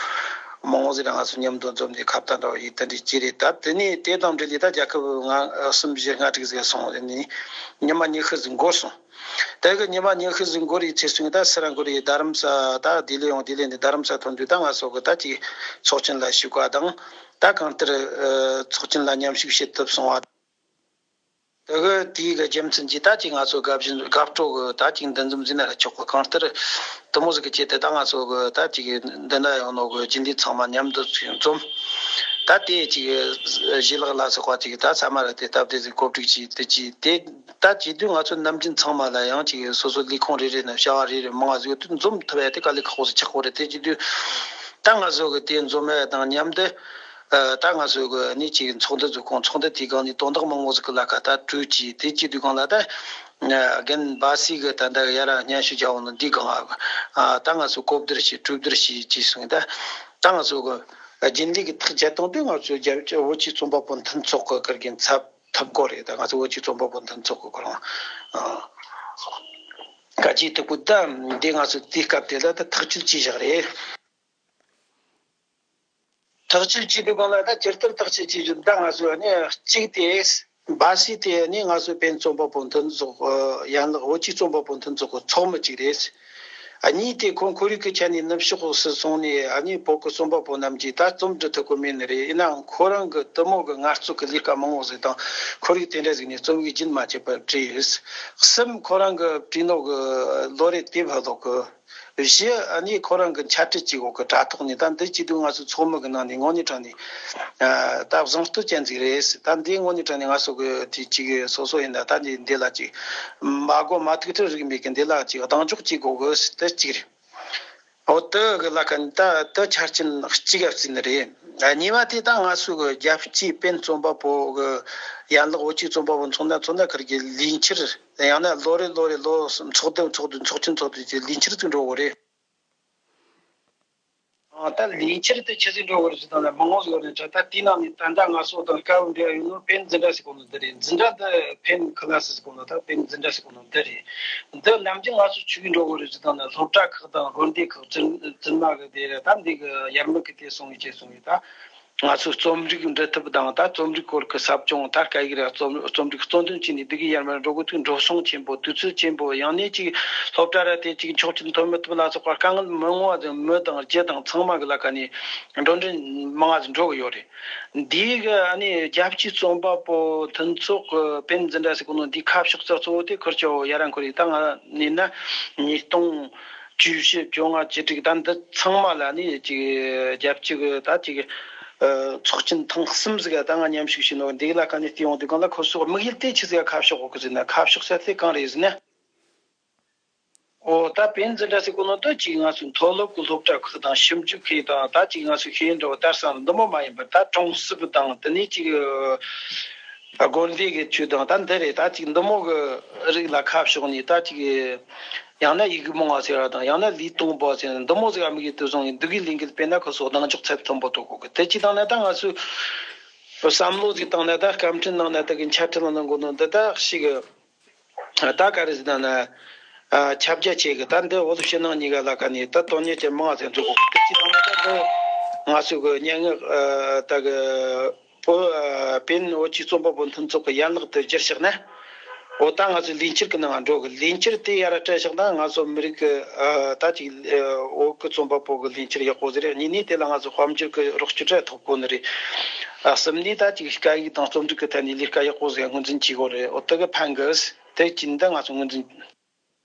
མང་བོ་ཟིག་ར་ང་ཚོ་མཉམ་དུ་འཛོམས་ནས་ཁ་བརྡ་འདྲ་བོ་ཡིན། དེ་འདྲ་ཅི་རེད། ད་དེ་ནས་དེ་དང་འབྲེལ་ལས་ད་རྒྱལ་ཁབ་ལྔ་གསུམ་བཞི་ལྔ་དྲུག་ཟིག་སོང་། དེ་ནས་ཉི་མ་ཉི་ཤུ་ཟིག་འགོར་སོང་། དེ་གི་ཉི་མ་ཉི་ཤུ་ཟིག་འགོར་ཡི་ཚེ་སྲིང་ད་སི་ར་འགོར་ཡི་རྡ་རམ་ས་ད་ལྡི་ལི་ཡོང་། ལྡི་ལི་ནས་རྡ་རམ་ས་ཐོན་དུས་ད་ང་ཚོ་གི་ད་ཅིག་ཚོགས་ཆེན་ལ་ཞུགས་པ་དང་། ད་གང་ལྟར་ཨ་ཚོགས་ཆེན་ལ་མཉམ་ཞུགས་བྱེད་ཐུབ་སོང་བ། དེ་གི་དེའི་གི་རྒྱུ་མཚན་གྱིས་ད་ཅིག་ང་ཚོ་དགའ་བཞིན་དགའ་སྤྲོ་གི་ད་ཅིག་འདུ་འཛོམས་ཟེར་ན་ར་ཆོག་གི། གང་ལྟར་དེ་མོ་ཟིག་གི་ཆེད་དུ་ད་ང་ཚོ་གི་ད་ཅིག་འདི་ན་ཡོང་ནོ་གི་རྒྱུན་ལས་ཚང་མ་མཉམ་དུ་ཅིག་འཛོམས། ད་དེ་ཅིག་ཞི་ལགས་ལ་སོགས་པ་ཅིག་ད་ཚང་མ་ར་དེ་སྟབས་བདེ་ཟིག་གོ་སྒྲིག་བྱས། དེ་ཅིག་དེ་ད་བྱེད་དུས་ང་ཚོ་ནམ་རྒྱུན་ཚང་མ་ལ་ཡང་ཅིག་སོ་སོ་ལས་ཁུངས་རེ་རེ་ནས་བྱ་བ་རེ་རེ་མང་བ་ཟིག་ཡོད་དུས་འཛོམས་ཐུབ་ཡ་དེ་དཀའ་ལས་ཁག་པོ་ཟིག་ཆགས་ཀྱི་རེད། དེ་བྱེད་དུས་ད་ང་ཚོ་གི་དེ་འཛོམས་ཡ་དང་མཉམ་དུ་ཨ་ད་ང་ཚོ་གི་ནི་ཅིག་ཚོགས་འདུ་འཛུགས་ཁོངས་ཚོགས་འདུ་དེའི་སྒང་ནས་དོན་དག་མང་པོ་ཟིག་གི་ལ་ཁ་ད་གྲོས་བྱས། དེ་བྱེད་དུས་སྒང་ལ་ད་རྒན་འབའ་སྲས་གི་ད་ལྟ་ཡར་སྙན་ཞུ་རྒྱག་འོང་ནི་འདིའི་སྒང་ཨ་ད་ང་ཚོ་གོ་བསྡུར་བྱས་གྲོས་བསྡུར་བྱས་བྱས་སོང་། ད་ད་ང་ཚོ་གི་རྒྱུན་ལས་ཀྱི་ཐག་བཅད་བཏང་དུས་ང་ཚོ་རྒྱ་བོད་ཀྱི་རྩོམ་པ་པོ་མཐུན་ཚོགས་ཀྱི་ཀིར་གིན་ཚབ་ཐུབ་དགོས་རེད། ད་ང་ཚོ་བོད་ཀྱི་རྩོམ་པ་པོ་མཐུན་ཚོགས་ཀྱི་ཁོ་རང་ཨ་བཀའ་ཇི་ཐུབ་པོ་ད་འདི་ང་ཚོ་དེའི་སྐབས་དེ་ལ་ད་ཐག་གཅོད་བྱས་བཞག་རེད། ཐག་གཅོད་བྱས་དུས་སྒང་ལ་ད་ཇི་ལྟར་ཐག་གཅོད་བྱས་རྒྱུ་ད་ང་ཚོ་ནི་གཅིག་དེ་འབའ་སྲས་དེ་ནི་ང་ཚོ་བོད་རྩོམ་པ་པོ་མཐུན་ཚོགས་ཡན་ལག་བོད་ཀྱི་རྩོམ་པ་པོ་མཐུན་ཚོགས་ཀྱི་ཚོགས་མི་གཅིག་རེད། ཨ་གཉིས་དེ་ཁོང་ཁོར་ཡུག་གི་ཆ་ནས་ནུབ་ཕྱོགས་སུ་སོང་ནས་ཨ་ནི་བོད་ཀྱི་རྩོམ་པ་པོ་རྣམས་ཀྱིས་ད་རྩོམ་འབྲི་ཐུབ་ཀྱི་མེད་ནི་རེད། ཡིན་ནའང་ཁོ་རང་གི་དེ་མོ་གི་ངལ་རྩོལ་གྱི་ལས་ཀ་མང་བོ་ཟིག་དང་ཁོར་ཡུག་དེ་འདྲ་ཟིག་ནས་རྩོམ་ཡིག་རྒྱུན་མ་ཆད་པར་བྲིས་ཡོད། གསུམ་ཁོ་རང་གི་བྲིས་ནོ་གི་ལོ་རེ་དེབ་ཕ་ལོག་གི་བཞི་ཨ་ནི་ཁོ་རང་གི་འཆད་ཁྲིད་ཅིག་འོག་གི་དྲ་ཐོག་ནས། ད་འདི་བྱེད་དུས་ང་ཚོ་ཚོགས་མི་གི་ནང་ནས་དངོས་གནས་དྲང་ནས་ཨ་ད་བཟང་བསྟོད་ཅན་ཟིག་རེད། ད་འདི་དངོས་གནས་དྲང་ནས་ང་ཚོ་གི་དེ་གཅིག་སོ་སོ་ཡིན་ན་ད་འདི་འདི་ལ་ཅིག་མ་གོ་མ་ཐུག་ཐུག་རིག་མེད་གི་འདི་ལ་ཅིག་གདེང་འཇོག་ཅིག་དགོས་གི། དེ་གཅིག་རེད། འོ་དེ་གི་ལ་ཁ་ནས་ད་དེ་ཆ་རྐྱེན་གཅིག་ག་བརྩིས་ནི་རེད། ཨ་གཉིས་པ་དེ་ད་ང་ཚོ་གི་རྒྱལ་སྤྱིའི་བོད་རྩོམ་པ་པོ་གི་ཡན་ལག་བོད་ཀྱི་རྩོམ་པ་པོ་ཚོགས་འདུ་ཚོགས་འདུ་ཁུལ་གྱི་ལས་འཆར། ཡང་ན་ལོ་རེ་ལོ་རེ་ལོ་ཚོགས་འདུ་ཚོགས་འདུ་ཚོགས་ཆེན་ཚོགས་འདུ་གྱི་ལས་འཆར་ཚུར་འགྲོ་གི་རེད། ཨ། ད་ལས་འཁྱུར་དེ་ཆི་ཟིག་འགྲོ་གི་རེད་ཟེར་དང་ན། མང་བོ་ཟིག་ཡོད་རེད་ད། ད་དེའི་ནང་ནས་ད་ལྟ་ང་ཚོ་དང་དཀའ་བོ་འདྲ་ཡོད་ནོ་པེན་འཛིན་གྲྭ་ཟེར་གོ་ནོ་འདི་རེད། འཛིན་གྲྭ་འདི་པེན་ཁི་ལ་སི་ཟེར་གོ་ནོ། ད་པེན་འཛིན་གྲྭ་ཟེར་གོ་ནོ་འདི་རེད། འདི་ནམ་རྒྱུན་ང་ཚོ་ཆི་གི་འགྲོ་གི་རེད་ཟེར་དང་ན། སློབ་གྲྭ་ཁག་དང་དགོན་སྡེ་ཁག་བཙུན་བཙུན་མ་གི་དེ་རེད། ད་འདི་གི་ཡར་མར་གི་དེ་སོང་བའི་ཆེད་སོང་བའི་ད། ང་ཚོའི་རྩོམ་རིག་འབྲི་ཐབས་དང་ད་རྩོམ་རིག་སྐོར་གྱི་ཟབ་སྦྱོང་། ད་སྐད་ཡིག་ར་རྩོམ་རྩོམ་རིག་གཙོ་འདོན་བྱས་ནས་སྡུག་གི་ཡར་མར་འགྲོ་དགོས་དུས། འགྲོ་སོང་ཆེན་པོ། དུས་ཚོད་ཆེན་པོ། ཡང་ན་ཅིག་སློབ་གྲྭ་ར་དེ་ཅིག་འཁྱོག་བརྒྱབ་ཐོན་མི་ཐུབ་ལ་སོགས་པ་དཀའ་ངལ་མི་མང་བ་དང་། མི་དང་རྒྱུ་དང་ཚང་མ་གི་ལ་ཁ་ནས་འགྲོ་གྲོན་མང་བ་ཟིག་འགྲོ་གི་ཡོད་རེད། འདིའི་གི་ཨ་ནི་རྒྱལ་སྤྱིའི་རྩོམ་པ་པོ་མཐུན་ཚོགས་གི་པེན་འཛིན་གྲྭ་ཟེར་གོ་ནོ་འདིའི་ཁ་ཕྱོགས་ཚ་གཙོ་བོ་དེ་ཁུར་ཆོ་ཡ་ར་འཁོར་ཡིན། ད་ང་ནས་ན་ཉིས་སྟོང་བཅུ་བཞི་བཅོ་ལྔ་བཅུ་དྲུག་ད་འདི་ཚང་མ་ལ་ནི་ཅིག་རྒྱལ་སྤྱི་གི་ད་ཅིག་ཚོགས་ཆེན་ཐེངས་གསུམ་ཟིག་ད་ང་མཉམ་ཞུགས་བྱས་ནོ། འདི་ལ་ཁ་ནས་བལྟས་ཡོང་དུས་གང་ལ་ཁོ་ཚོ་དམིགས་ཡུལ་དེ་ཆི་ཟིག་ཁ་ཕྱོགས་གོ་གི་ཟེར་ན། ཁ་ཕྱོགས་ཟེར་དེ་གང་རེད་ཟེར་ན། ཨོ། ད་པེན་འཛིན་གྲྭ་ཟེར་གོ་ནོ་ད་ཅིག་ང་ཚོའི་མཐོ་སློབ་ཀྱི་སློབ་གྲྭ་ཁག་དང་ཞིབ་འཇུག་ཁུལ་དང་། ད་ཅིག་ང་ཚོའི་ཤེས་ཡོན་འདྲ་བོ་དར་ས་འདི་མོ་མ་ཡིན་པར། ད་གྲོང་གསེབ་དང་དེ་ནས་ཅིག་དགོན་སྡེ་གི་ཆོས་དང་ད་འདི་རེད། ད་ཅིག་འདི་མོ་གི་རིགས་ལ་ཁ་ཕྱོགས་ནས། ད་ཅིག་ཡང་ན་ཡི་གེ་མང་བ་ཟེར་བ་དང་། ཡང་ན་ལུས་སྟོང་པོ་ཟེར་ན། འདི་མོ་ཟིག་ཨ་མི་གི་དུ་བཟུང་ཡིན་འདུག་གི་ལས་འགུལ་སྤེལ་ན་ཁོ་ཚོ་གདེང་འཇོག་ཚད་མཐོན་པོ་ཐོབ་གོ་གི། དེ་ཅི་དང་ན་ད་ང་ཚོས་བསམ་བློ་ཟིག་བཏང་ན། ད་སྐར་འཕྲིན་ནང་ན་ད་གི་འཆད་ཁྲིད་ལ་གནང་གོ་ནོ་འདི་ད་ཞིག་གི་ད་ག་རེ་ཟེར་ན་ན། ཨ། ཁྱབ་རྒྱ་ཆེ་གི། ད་འདི་བོད་ཕྱི་ནང་གཉིས་ཀ་ལ་ཁ་ནས་ད་དོན་གཉེར་ཅན་མང་ཟིག་འཛུགས་གོ་གི། དེ་ཅི་དང་ན་ད་འདི་ང་ཚོ་གི་སྙན་ངག་ཨ། ད་གི་བོད་ཨ། པེན་བོད་ཀྱི་རྩོམ་པ་པོ་མཐུན་ཚོགས་ཀྱི་ཡན་ལག་ཏུ་གྱུར་བཞག་ན། འོ། ད་ང་ཚོ་ལས་འཁྱུར་གྱི་ནང་འགྲོ་གི། ལས་འཁྱུར་དེ་ཡར་སྤྲད་བཞག་ན་ང་ཚོ་མི་རིགས་ཀྱི་ཨ། ད་ཅིག་ཨ། བོད་ཀྱི་རྩོམ་པ་པོ་གི་ལས་འཁྱུར་ཡག་པོ་ཟིག་རེད། གཉིས་ནས་དེ་ལ་ང་ཚོ་དཔལ་འབྱོར་གྱི་རོགས་སྐྱོར་ར་ཐོབ་གོ་ནི་རེད། ཨ། གསུམ་ནས་ད་ཅིག་སྐད་ཡིག་དང་རྩོམ་རིག་གི་ཐད་ནས་ལས་ཀ་ཡག་པོ་ཟིག་ངོས་འཛིན་བྱེད་གོ་རེད། འོ། དེ་གི་ཕན་གི། དེ་ཅི་འདི་ང་ཚོ་ངོས་འཛིན།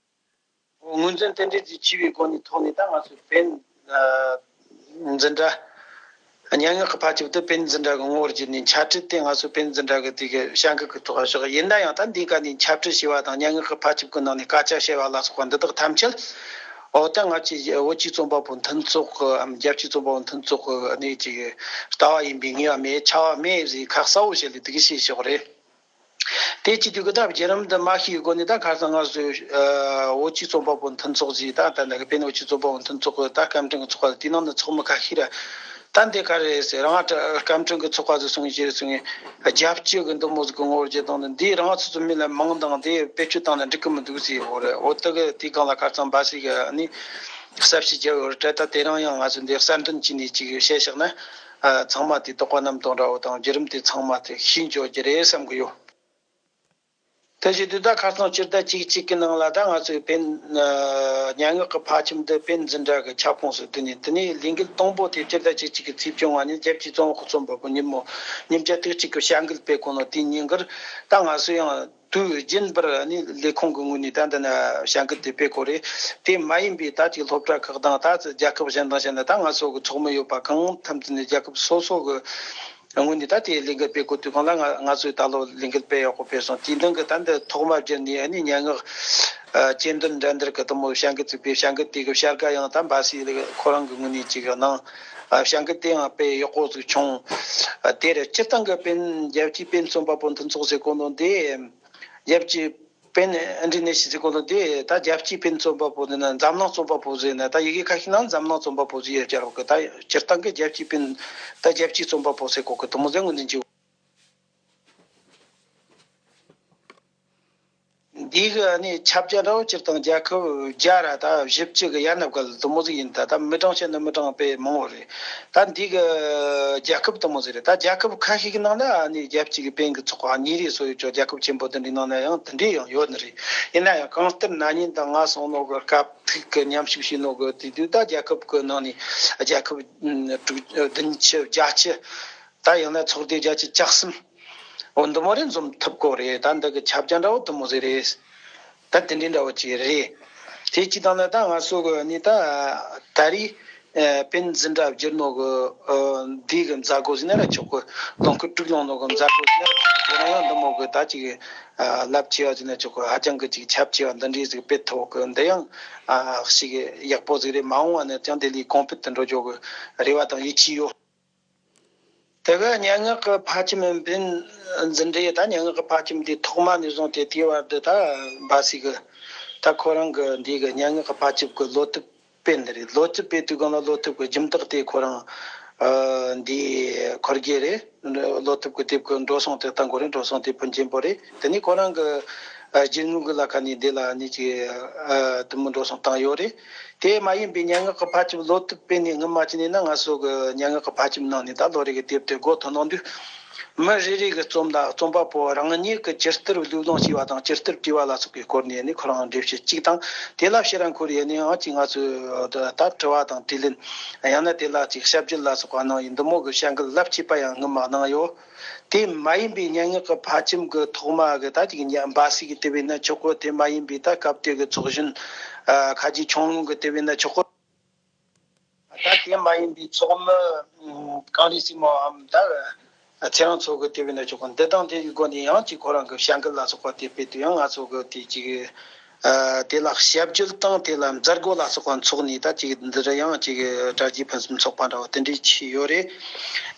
ངོས་འཛིན་དེ་འདྲའི་ཅིག་བྱས་པའི་སྒོ་ནས་ཐོག་ནས་ད་ང་ཚོས་པེན་ཨ། འཛིན་གྲྭ། སྙན་ངག་གི་ཕ་ཁྱིམ་དེ་པེན་འཛིན་གྲྭ་གི་ངོ་བོར་བསྒྱུར་ནས་འཆད་ཁྲིད་དེ་ང་ཚོ་པེན་འཛིན་གྲྭ་གི་དེ་གི་བྱ་འགུལ་གི་ཐོག་བཞག་ཡིན་ན་ཡང་། ད་འདི་ག་ནས་འཆད་ཁྲིད་བྱས་པ་དང་སྙན་ངག་གི་ཕ་ཁྱིམ་གི་ནང་ནས་སྐད་ཆ་བཤད་པ་ལ་སོགས་པ་འདི་དག་ཐམས་ཅད། འོ། ད་ང་ཚོའི་བོད་ཀྱི་རྩོམ་པ་པོ་མཐུན་ཚོགས་གི་འམ། རྒྱལ་སྤྱིའི་རྩོམ་པ་པོ་མཐུན་ཚོགས་གི་ནས་ཅིག་ལྟ་བ་ཡིན་པའི་ངེས་པ་མེད། ཁྱབ་པ་མེད་ཟེར་ཁ་གསལ་བོ་བྱས་ལས་དེ་གི་བཤད་ཆོག་རེད། དེ་བྱེད་དུས་ཀྱི་ད་བརྒྱུད་རིམ་འདི་མ་ཤེས་པའི་སྒོ་ནས། ད་ཁ་སང་ང་ཚོས་ཨ། བོད་ཀྱི་རྩོམ་པ་པོ་མཐུན་ཚོགས་ཟེར། ད་ད་ནི་པེན་བོད་ཀྱི་རྩོམ་པ་པོ་མཐུན་ཚོགས་ཀྱི་ད་སྐར་འཕྲིན་གྱི་ཚོགས་པ་དེའི་ནང་ནས་ཚོགས་མི་ཁ་ཤས་ར། ད་འདི་ག་རེ་རེད་ཟེར། རང་སྐར་འཕྲིན་གྱི་ཚོགས་པ་ཚོས་གསུང་བཤད་གསུང་ངས་རྒྱལ་སྤྱི་གི་འདི་མོ་ཟིག་གི་ངོ་བོར་བརྗོད་བཏང་ནས། འདི་རང་ཚོ་ཚོ་མི་ལ་མིང་དང་དེ་བེད་སྤྱོད་བཏང་ན་འགྲིག་གི་མི་འདུག་ཟེར་ཡོད་རེད། འོ། དེ་གི་དེའི་སྒང་ལ་ཁ་སང་འབའ་སི་གི་ནི་གསལ་བཤད་བརྒྱབ་ཡོད་རེད། ད་དེ་རིང་ཡང་ང་ཚོས་འདི་གསལ་འདོན་བྱས་ནས་ཅིག་བཤད་བཞག་ན། ཨ། ཚང་མ་དེ་དོགས་པ་རྣམ་རྟོག་འདྲ་བོ་དང་བརྒྱུད་རིམ་དེ་ཚང་མ་དེ་ཤེས་འགྱོ་རྒྱུ་རེད་བསམ་གི་ཡོད། དེ་བཞིན་དུ་ད་ཁ་སང་སྤྱི་ཟླ་གཅིག་གཅིག་གི་ནང་ལ་ད་ང་ཚོའི་པེན་ཨ། སྙན་ངག་གི་ཕ་ཁྱིམ་འདི་པེན་འཛིན་གྲྭ་གི་ཁྱབ་ཁོངས་སུ་བསྡུས་ནས། དེ་ནས་ལས་འགུལ་དང་པོ་དེ་སྤྱི་ཟླ་གཅིག་གཅིག་གི་ཚེས་བཅོ་ལྔ་ཉིན་རྒྱལ་སྤྱིའི་རྩོམ་པ་པོ་ཉིན་མོ་ཉིན་བརྒྱ་དུས་གཅིག་གི་བྱ་འགུལ་སྤེལ་གོ་ནོ་དེའི་ཉིན་དཀར། ད་ང་ཚོ་ཡང་དུས་རྒྱུན་པར་ནི་ལས་ཁུངས་ཀྱི་ངོས་ནས་ད་འདི་ན་བྱ་འགུལ་དེ་སྤེལ་གོ་རེད། དེ་མ་ཡིན་པའི་ད་ཅིག་སློབ་གྲྭ་ཁག་དང་ད་རྒྱལ་ཁབ་གཞན་དང་བྱས་ན། ད་ང་ཚོ་གི་ཚོགས་མི་ཡོད་པ་གང་ཐམས་ཅད་ནས་རྒྱལ་ཁབ་སོ་སོ་གི་ངོས་ནས་ད་དེ་ལས་འགུལ་སྤེལ་གོ་དུས་སྒང་ལ། ང་ང་ཚོས་ད་ལོ་ལས་འགུལ་སྤེལ་ཡག་པོ་སྤེལ་སོང་། དེའི་ནང་གི་ད་འདི་ཐོག་མར་བརྒྱུད་ནས་ཨ་ནི་སྙན་ངག་ཨ། གཅེས་འདོན་འགྲན་བསྡུར་གི་དེ་མོ་བྱ་འགུལ་ཅིག་སྤེལ། བྱ་འགུལ་དེ་གི་བྱ་དགའ་ཡང་ད་འབའ་སི་ལ་ཁོ་རང་གི་ངོས་ནས་ཅིག་གནང་། ཨ། བྱ་འགུལ་དེ་ཡང་དཔེ་ཡག་པོ་ཟིག་བྱུང་། ཨ། དེར་སྤྱིར་བཏང་གི་པེན་རྒྱལ་སྤྱིའི་པེན་རྩོམ་པ་པོ་མཐུན་ཚོགས་ཟེར་གོ་ནོ་འདི། རྒྱལ་སྤྱིའི་པེན་ཨིན་ཌོ་ནེ་ཤི་ཟེར་གོ་ནོ་དེ། ད་རྒྱལ་སྤྱིའི་པེན་རྩོམ་པ་པོ་ཟེར་ན་འཛམ་གླིང་རྩོམ་པ་པོ་ཟེར་ན། ད་ཡི་གེ་ཁ་ཤས་ནང་འཛམ་གླིང་རྩོམ་པ་པོ་ཟེར་ཡ་སྦྱར་བ་གི། ད་སྤྱིར་བཏང་གི་རྒྱལ་སྤྱིའི་པེན། ད་རྒྱལ་སྤྱིའི་རྩོམ་པ་པོ་ཟེར་གོ་གི། དེ་མོ་ཟེར་ངོས་འཛིན་བྱེད། འདི་གི་ནི་ཁྱབ་རྒྱ་འདྲ་བོ་སྤྱིར་བཏང་རྒྱལ་ཁབ་བརྒྱ་ར་ད་བཞི་བཅུ་གི་ཡན་ལ་བརྒལ་དེ་མོ་ཟིག་ཡིན། ད་ད་མི་གྲངས་བཤད་ན་མི་གྲངས་དཔེ་མང་བོ་རེད། ད་འདི་གི་རྒྱལ་ཁབ་དེ་མོ་ཟིག་རེད། ད་རྒྱལ་ཁབ་ཁ་ཤས་ཀྱི་ནང་ན་ཨ་ནི་རྒྱལ་སྤྱི་གི་པེན་གི་ཚོགས་པ་གཉིས་རེ་སོགས་ཡོད་ཆོག་རྒྱལ་ཁབ་ཆེན་པོ་དེ་འདྲའི་ནང་ན་ཡང་དེ་འདྲའི་ཡང་ཡོད་ནི་རེད། ཡིན་ན་ཡང་གང་ལྟར་ན་ནིང་ད་ང་སོང་ནོ་གི་སྐབས་ཐིག་གི་མཉམ་ཞུགས་བྱས་ནོ་གི་དུས་དུས། ད་རྒྱལ་ཁབ་གི་ནང་ནས་རྒྱལ་ཁབ་དྲུག་བདུན་ཅུ་བརྒྱད་ཅུ། ད་ཡང་ན་ཚོགས་སྡེ་བརྒྱད་ཅུ་གྱ་གསུམ། འོ། འདི་མོ་རེ་འཛོམས་ཐུབ་གོ་རེད། ད་འདི་གི་ཁྱབ་རྒྱ་འདྲ་བོ་དེ་མོ་ཟིག་རེད། ད་དེ་འདྲའི་འདྲ་བོ་ཅིག་རེད། དེ་ཅི་དང་ན་ད་ང་ཚོ་གི་ནི་ད་ད་རེས་ཨ། པེན་འཛིན་གྲྭ་བསྒྱུར་ནོ་གི་ཨ། འདི་གི་མཛད་སྒོ་ཟེར་ན་ར་ཆོག་གི། ལོ་འཁོར་དྲུག་ལོངས་ནོ་གི་མཛད་སྒོ་ཟེར་ན་ར་ཆོག་གི། དེ་རིང་ཡང་འདི་མོ་གི་ད་ཅིག་ཨ། རླབས་ཆེ་བ་ཟེར་ན་ཆོག་གི། ཧ་ཅང་གི་ཅིག་ཁྱབ་ཆེ་བ་འདི་འདྲའི་ཟིག་སྤེལ་ཐུབ་གི། འདི་ཡང་ཨ། ཞིག་ཡག་པོ་ཟིག་རེད། མ་འོངས་པ་ན་ཡང་དེ་ལས་གོང་འཕེལ་དུ་འགྲོ་རྒྱུ་གི་རེ་བ་དང་ཡིད་ཆེས་ཡོད། དེ་ག་སྙན་ངག་གི་ཕ་ཁྱིམ་པེན་འཛིན་གྲྭའི་ད་སྙན་ངག་གི་ཕ་ཁྱིམ་དེ་ཐོག་མ་ནས་བཟུང་སྟེ་དེའི་བར་དུ་ད་འབའ་སི་གི་ད་ཁོ་རང་གི་འདི་གི་སྙན་ངག་གི་ཕ་ཁྱིམ་གི་བློ་དེབ་ སྤེལ་འདི་རེད། བློ་སྤྱི་སྤེལ་དུས་སྒང་ལ་བློ་ཐུབ་ཀྱི་སྦྱིན་བདག་དེ་ཁོ་རང་ཨ་འདི་འཁོར་རྒྱུ་རེད། བློ་ཐུབ་ཀྱི་དེབ་ཀྱི་འགྲོ་སོང་དེ་གཏང་དགོས་རེད། འགྲོ་སོང་དེ་ཕོན་ཆེན་པོ་རེད། དེ་ནས་ཁོ་རང་གི་ཨ་རྒྱུ་དངོས་ཀྱི་ལ་ཁ་ནས་འདི་ལ་ནི་ཅིག་ཨ་དུ་མོ་འགྲོ་སོང་བཏང་ཡོད་རེད། དེ་མ་ཡིན་པའི་སྙན་ངག་གི་ཕ་ཁྱིམ་བློ་ཐུབ་སྤེལ་ནས་སྔོན་མ་ཅི་ནས་ན་ང་ཚོ་གི་སྙན་ངག་གི་ཕ་ཁྱིམ་ནང་ནས་ད་ལོ་རེ་གི་དེབ་དེ་འགོ་ཐོན་གནང་དུས། མི་རེ་རེ་གི་རྩོམ་དང་རྩོམ་པ་པོ་རང་ཉིད་ཀྱི་ཇི་ལྟར་བློས་སློང་བྱས་པ་དང་ཇི་ལྟར་བྲིས་པ་ལ་སོགས་པའི་སྐོར་ནས་ནི་ཁོ་རང་འགྲེལ་བཤད་གཅིག་དང་། དེ་ལ་ཕྱིར་ར་འཁོར་ཡས་ནས་ཡང་གཅིག་ང་ཚོས་ད་དྲི་བ་དང་དྲིས་ལན། ཡང་ན་དེ་ལ་གཅིག་ཞིབ་འཇུག་ལ་སོགས་པ་གནང་ཡིན་འདི་མོ་གི་བྱ་འགུལ་རླབས་ཆེ་པ་ཡང་སྔོན་མ་གནང་ཡོད། དེ་མ་ཡིན་པའི་སྙན་ངག་གི་ཕ་ཁྱིམ་གི་ཐོག་མ་གི་ད་ཅིག་ཉ་འབའ་སྲིད་ཀྱི་དེ་བས་ན་ཆོག་གོ། དེ་མ་ཡིན་པའི་ད་སྐབས་དེ་གི་ཚོགས་གཞོན་ཨ་ཁ་ཆེ་ཁྱུང་ལུང་གི་དེ་བས་ན་ཆོག་གོ། ད་དེ་མ་ཡིན་པའི་ཚོགས་མི་ཨུམ་གངས་རི་སྲས་མོའམ་ད་ཚེ་རིང་མཚོ་གི་དེ་བས་ན་ཆོག་གི། འདི་དང་དེ་ཡི་སྒོ་ནས་ཡང་ཅིག་ཁོ་རང་གི་བྱ་འགུལ་ལ་སོགས་པ་དེ་སྤེལ་དུས་ཡང་ང་ཚོ་གི་དེ་ཅིག་ཨ་དེ་ལ་ཞིབ་འཇུག་དང་དེ་ལ་མཛད་སྒོ་ལ་སོགས་པ་འཚོགས་ནས་ད་ཅིག་འདི་རུ་ཡང་ཅིག་དྲ་རྒྱའི་ཕུན་སུམ་ཚོགས་པ་འདྲ་བོ་དེ་འདྲའི་ཆེ་ཡོད་རེད།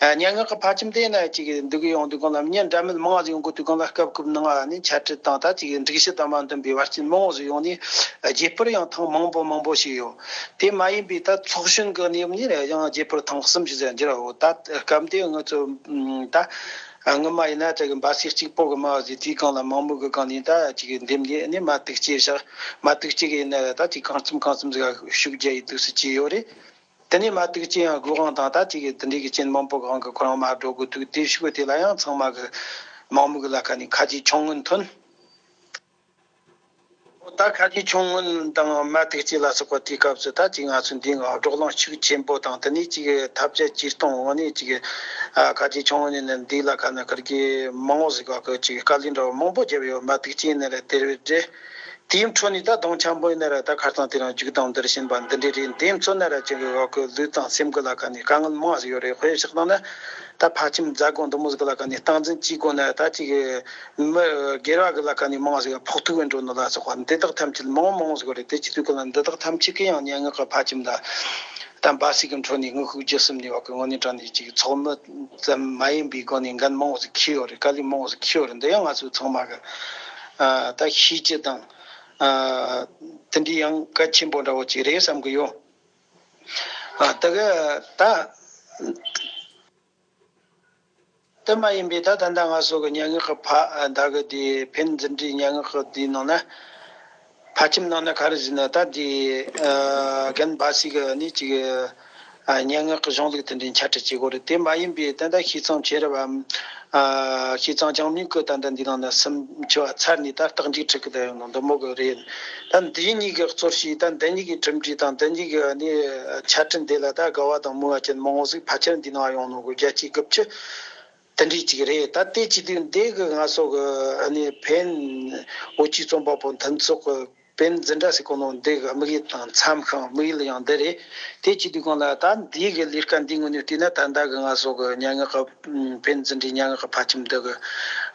ཨ་སྙན་ངག་གི་ཕ་ཁྱིམ་དེ་ན་ཅིག་འདུག་གི་ཡོང་དུས་སྒང་ལ་མི་འདྲ་མིན་མང་ཟིག་ཡོང་གི་དུས་སྒང་ལ་སྐབས་སྐབས་ནང་ཨ་ནི་འཆད་ཁྲིད་དང་ད་ཅིག་སྒྲིག་གཞི་དང་མ་མཐུན་པའི་བར་ཆད་མང་བོ་ཟིག་ཡོང་ནས་རྒྱས་པར་ཡང་ཐེངས་མང་པོ་མང་པོ་ཞིག་ཡོད། དེ་མ་ཡིན་པའི་ད་ཚོགས་གཞོན་གྱི་གནས་བབ་ནས་ཡང་རྒྱས་པར་ཐེངས་གསུམ་ཞིག་ཟིག་འགྱུར་བ་ད་སྐབས་དེ་ང་ཚོ་ད་སྔོན་མ་ཡིན་ན་ཅིག་འབའ་སྲིད་གཅིག་པོ་གི་མ་བ་ཟིག་དེའི་སྒང་ལ་མང་མོས་གི་སྒང་ནས་ད་ཅིག་འདེམས་ནས་ནི་མ་ཏིག་ཅེ་བཞག་མ་ཏིག་ཅེ་གི་ཡིན་ན་ད་ཅིག་གང་འཚམ་གང་འཚམ་ཟིག་ཤུགས་རྒྱག་ཡི་འདུག་སྲིད་ཀྱི་ཡོད་རེད། དེ་ནས་མ་ཏིག་ཅེ་ཡང་སྒོ་ཁང་དང་ད་ཅིག་དེ་འདྲའི་གི་རྐྱེན་མང་པོ་གི་དབང་གིས་ཁོ་རང་མར་འགྲོ་དགོས་འདུག་དེ་ཤུགས་དེ་ལ་ཡང་ཚང་མ་གི་མང་མོས་གི་ལ་ཁ་ནས་ཁ་ཆེ་ཁྱུང་ངུ་ཐོན། ད་ཁ་ཆེ་ཁྱུང་ངུ་དང་མ་ཏིག་ཅེ་ལ་སོགས་པ་དེའི་སྐབས་སུ་ད་ཅིག་ང་ཚོ་འདི་ང་བགྲོ་གླེང་ཤུགས་ཆེན་པོ་དང་དེ་ནས་ཅིག་ཐབས་བྱ་ཇུས་གཏོང་འོག་ནས་ཅིག་ཨ་ཁ་ཆེ་ཁྱུང་ངུ་ནས་འདི་ལ་ཁ་ན་ཁར་གི་མང་བོ་ཟིག་ག་གི་ཅིག་དཀའ་ལས་འདྲ་བོ་མང་པོ་བརྒྱབ་ཡོད། མ་ཏིག་ཅེ་ནས་ར་དེར་བས་འདྲེ། དེའི་འཕྲོ་ནས་ད་གདོང་འཆམ་པོ་ཡིན་ན་ར་ད་ཁ་སང་དེ་རིང་རྒྱུག་དང་འདིར་ཕྱིན་པ་འདི་འདྲའི་རེད། འདི་ཚོ་ན་ར་ཅིག་གི་ག་གི་ལུས་དང་སེམས་གི་ལ་ཁ་ནས་དཀའ་ངལ་མང་ཟིག་ཡོད་རེད། དཔེ་བཞག་ན་ད་ཕ་ཁྱིམ་མཛད་སྒོ་འདི་མོ་ཟིག་ལ་ཁ་ནས་སྟངས་འཛིན་བྱེད་དགོས་ན་ད་ཅིག་མི་སྒེར་བ་གི་ལ་ཁ་ནས་མང་ཟིག་ཕོག་ཐུག་གི་འགྲོ་ནི་ལ་སོགས་པ་འདི་དག་ཐམས་ཅད་མང་མང་ཟིག་རེད། དེ་བྱེད་དུས་གི་ལ་འདི་དག་ཐམས་ཅད་གི་ཡང་སྙན་ངག་གི་ཕ་ཁྱིམ་ལ་ད་འབའ་སྲིད་གི་འཕྲོ་ནས་ངོ་ཤུགས་བརྒྱུད་གསུམ་ནས་བ་གི་དངོས་གནས་དྲང་ནས་ཅིག་ཚོགས་མི་ཙམ་མ་ཡིན་པའི་སྒོ་ནས་འགན་མང་བོ་ཟིག་འཁྱེར་ཡོད་རེད། དཀའ་ལས་མང་བོ་ཟིག་འཁྱེར་ཡོད་རེད། འདི་ཡང་ང་ཚོ་ཚང་མ་གི་ཨ་ད་ཤེས་ཀྱི་དང་ཨ་དེ་འདྲའི་ཡང་གལ་ཆེན་པོ་འདྲ་བོ་ཅིག་རེད་བསམ་གི་ཡོད། ཨ་དེ་གི་ད། དེ་མ་ཡིན་པའི་ད་ད་ལྟ་ང་ཚོ་གི་སྙན་ངག་གི་ཕ་ཨ་ད་གི་དེ་ཕན་འཛིན་གྲྭའི་སྙན་ངག་གི་དེའི་ནང་ན་ཕ་ཁྱིམ་ནང་ན་ག་རེ་ཟེར་ན་ད་དེ་ཨ་རྒན་འབའ་སྲིད་གི་ནི་ཅིག་ཨ་སྙན་ངག་གི་གཞུང་ལུགས་དེ་འདྲའི་འཆད་ཁྲིད་བྱེད་དགོས་རེད། དེ་མ་ཡིན་པའི་ད་ལྟ་ཤིས་ཚང་ཆོས་རབ་བམ། ཨ་ཤིས་ཚང་བྱང་སྨྱུག་གི་ད་ལྟ་འདི་ནང་ན་སུམ་ཅུ་པ་ཚར་ནས་ད་རྟགས་འཇུག་ཁྲིད་གི་ད་ཡོང་ནོ་འདི་མོ་གི་རེད། ད་འདི་གཉིས་ཀྱི་གཙོར་བྱས་ད་འདི་གཉིས་ཀྱི་གྲུབ་འབྲས་དང་འདི་གཉིས་ཀྱི་ནི་ཆ་འཕྲིན་འདི་ལ་ད་དགའ་བ་དང་མོས་པ་ཅན་མང་བོ་ཟིག་ཕལ་ཆེར་འདི་ནང་ཡོང་ནོ་གི་བརྒྱ་ཆའི་དགུ་བཅུ་དེ་འདྲའི་ཅིག་རེད། ད་དེ་བྱེད་དུས་འདི་གི་ང་ཚོ་གི་ནི་ཕན་བོད་ཀྱི་རྩོམ་པ་པོ་མཐུན་ཚོགས་གི་ཕན་འཛིན་གྲྭ་ཟེར་གོ་ནོ་འདི་གི་དམིགས་ཡུལ་དང་མཚམས་ཤིང་དམིགས་ཡུལ་ཡང་འདི་རེད། དེ་བྱེད་དུས་གང་ལ་ད་འདི་གི་ལས་ཀ་འདི་ངོས་ནས་བལྟས་ན་ད་ལྟ་གི་ང་ཚོ་གི་སྙན་ངག་གི་ཕན་འཛིན་གྲྭའི་སྙན་ངག་གི་ཕལ་ཆེར་འདི་གི་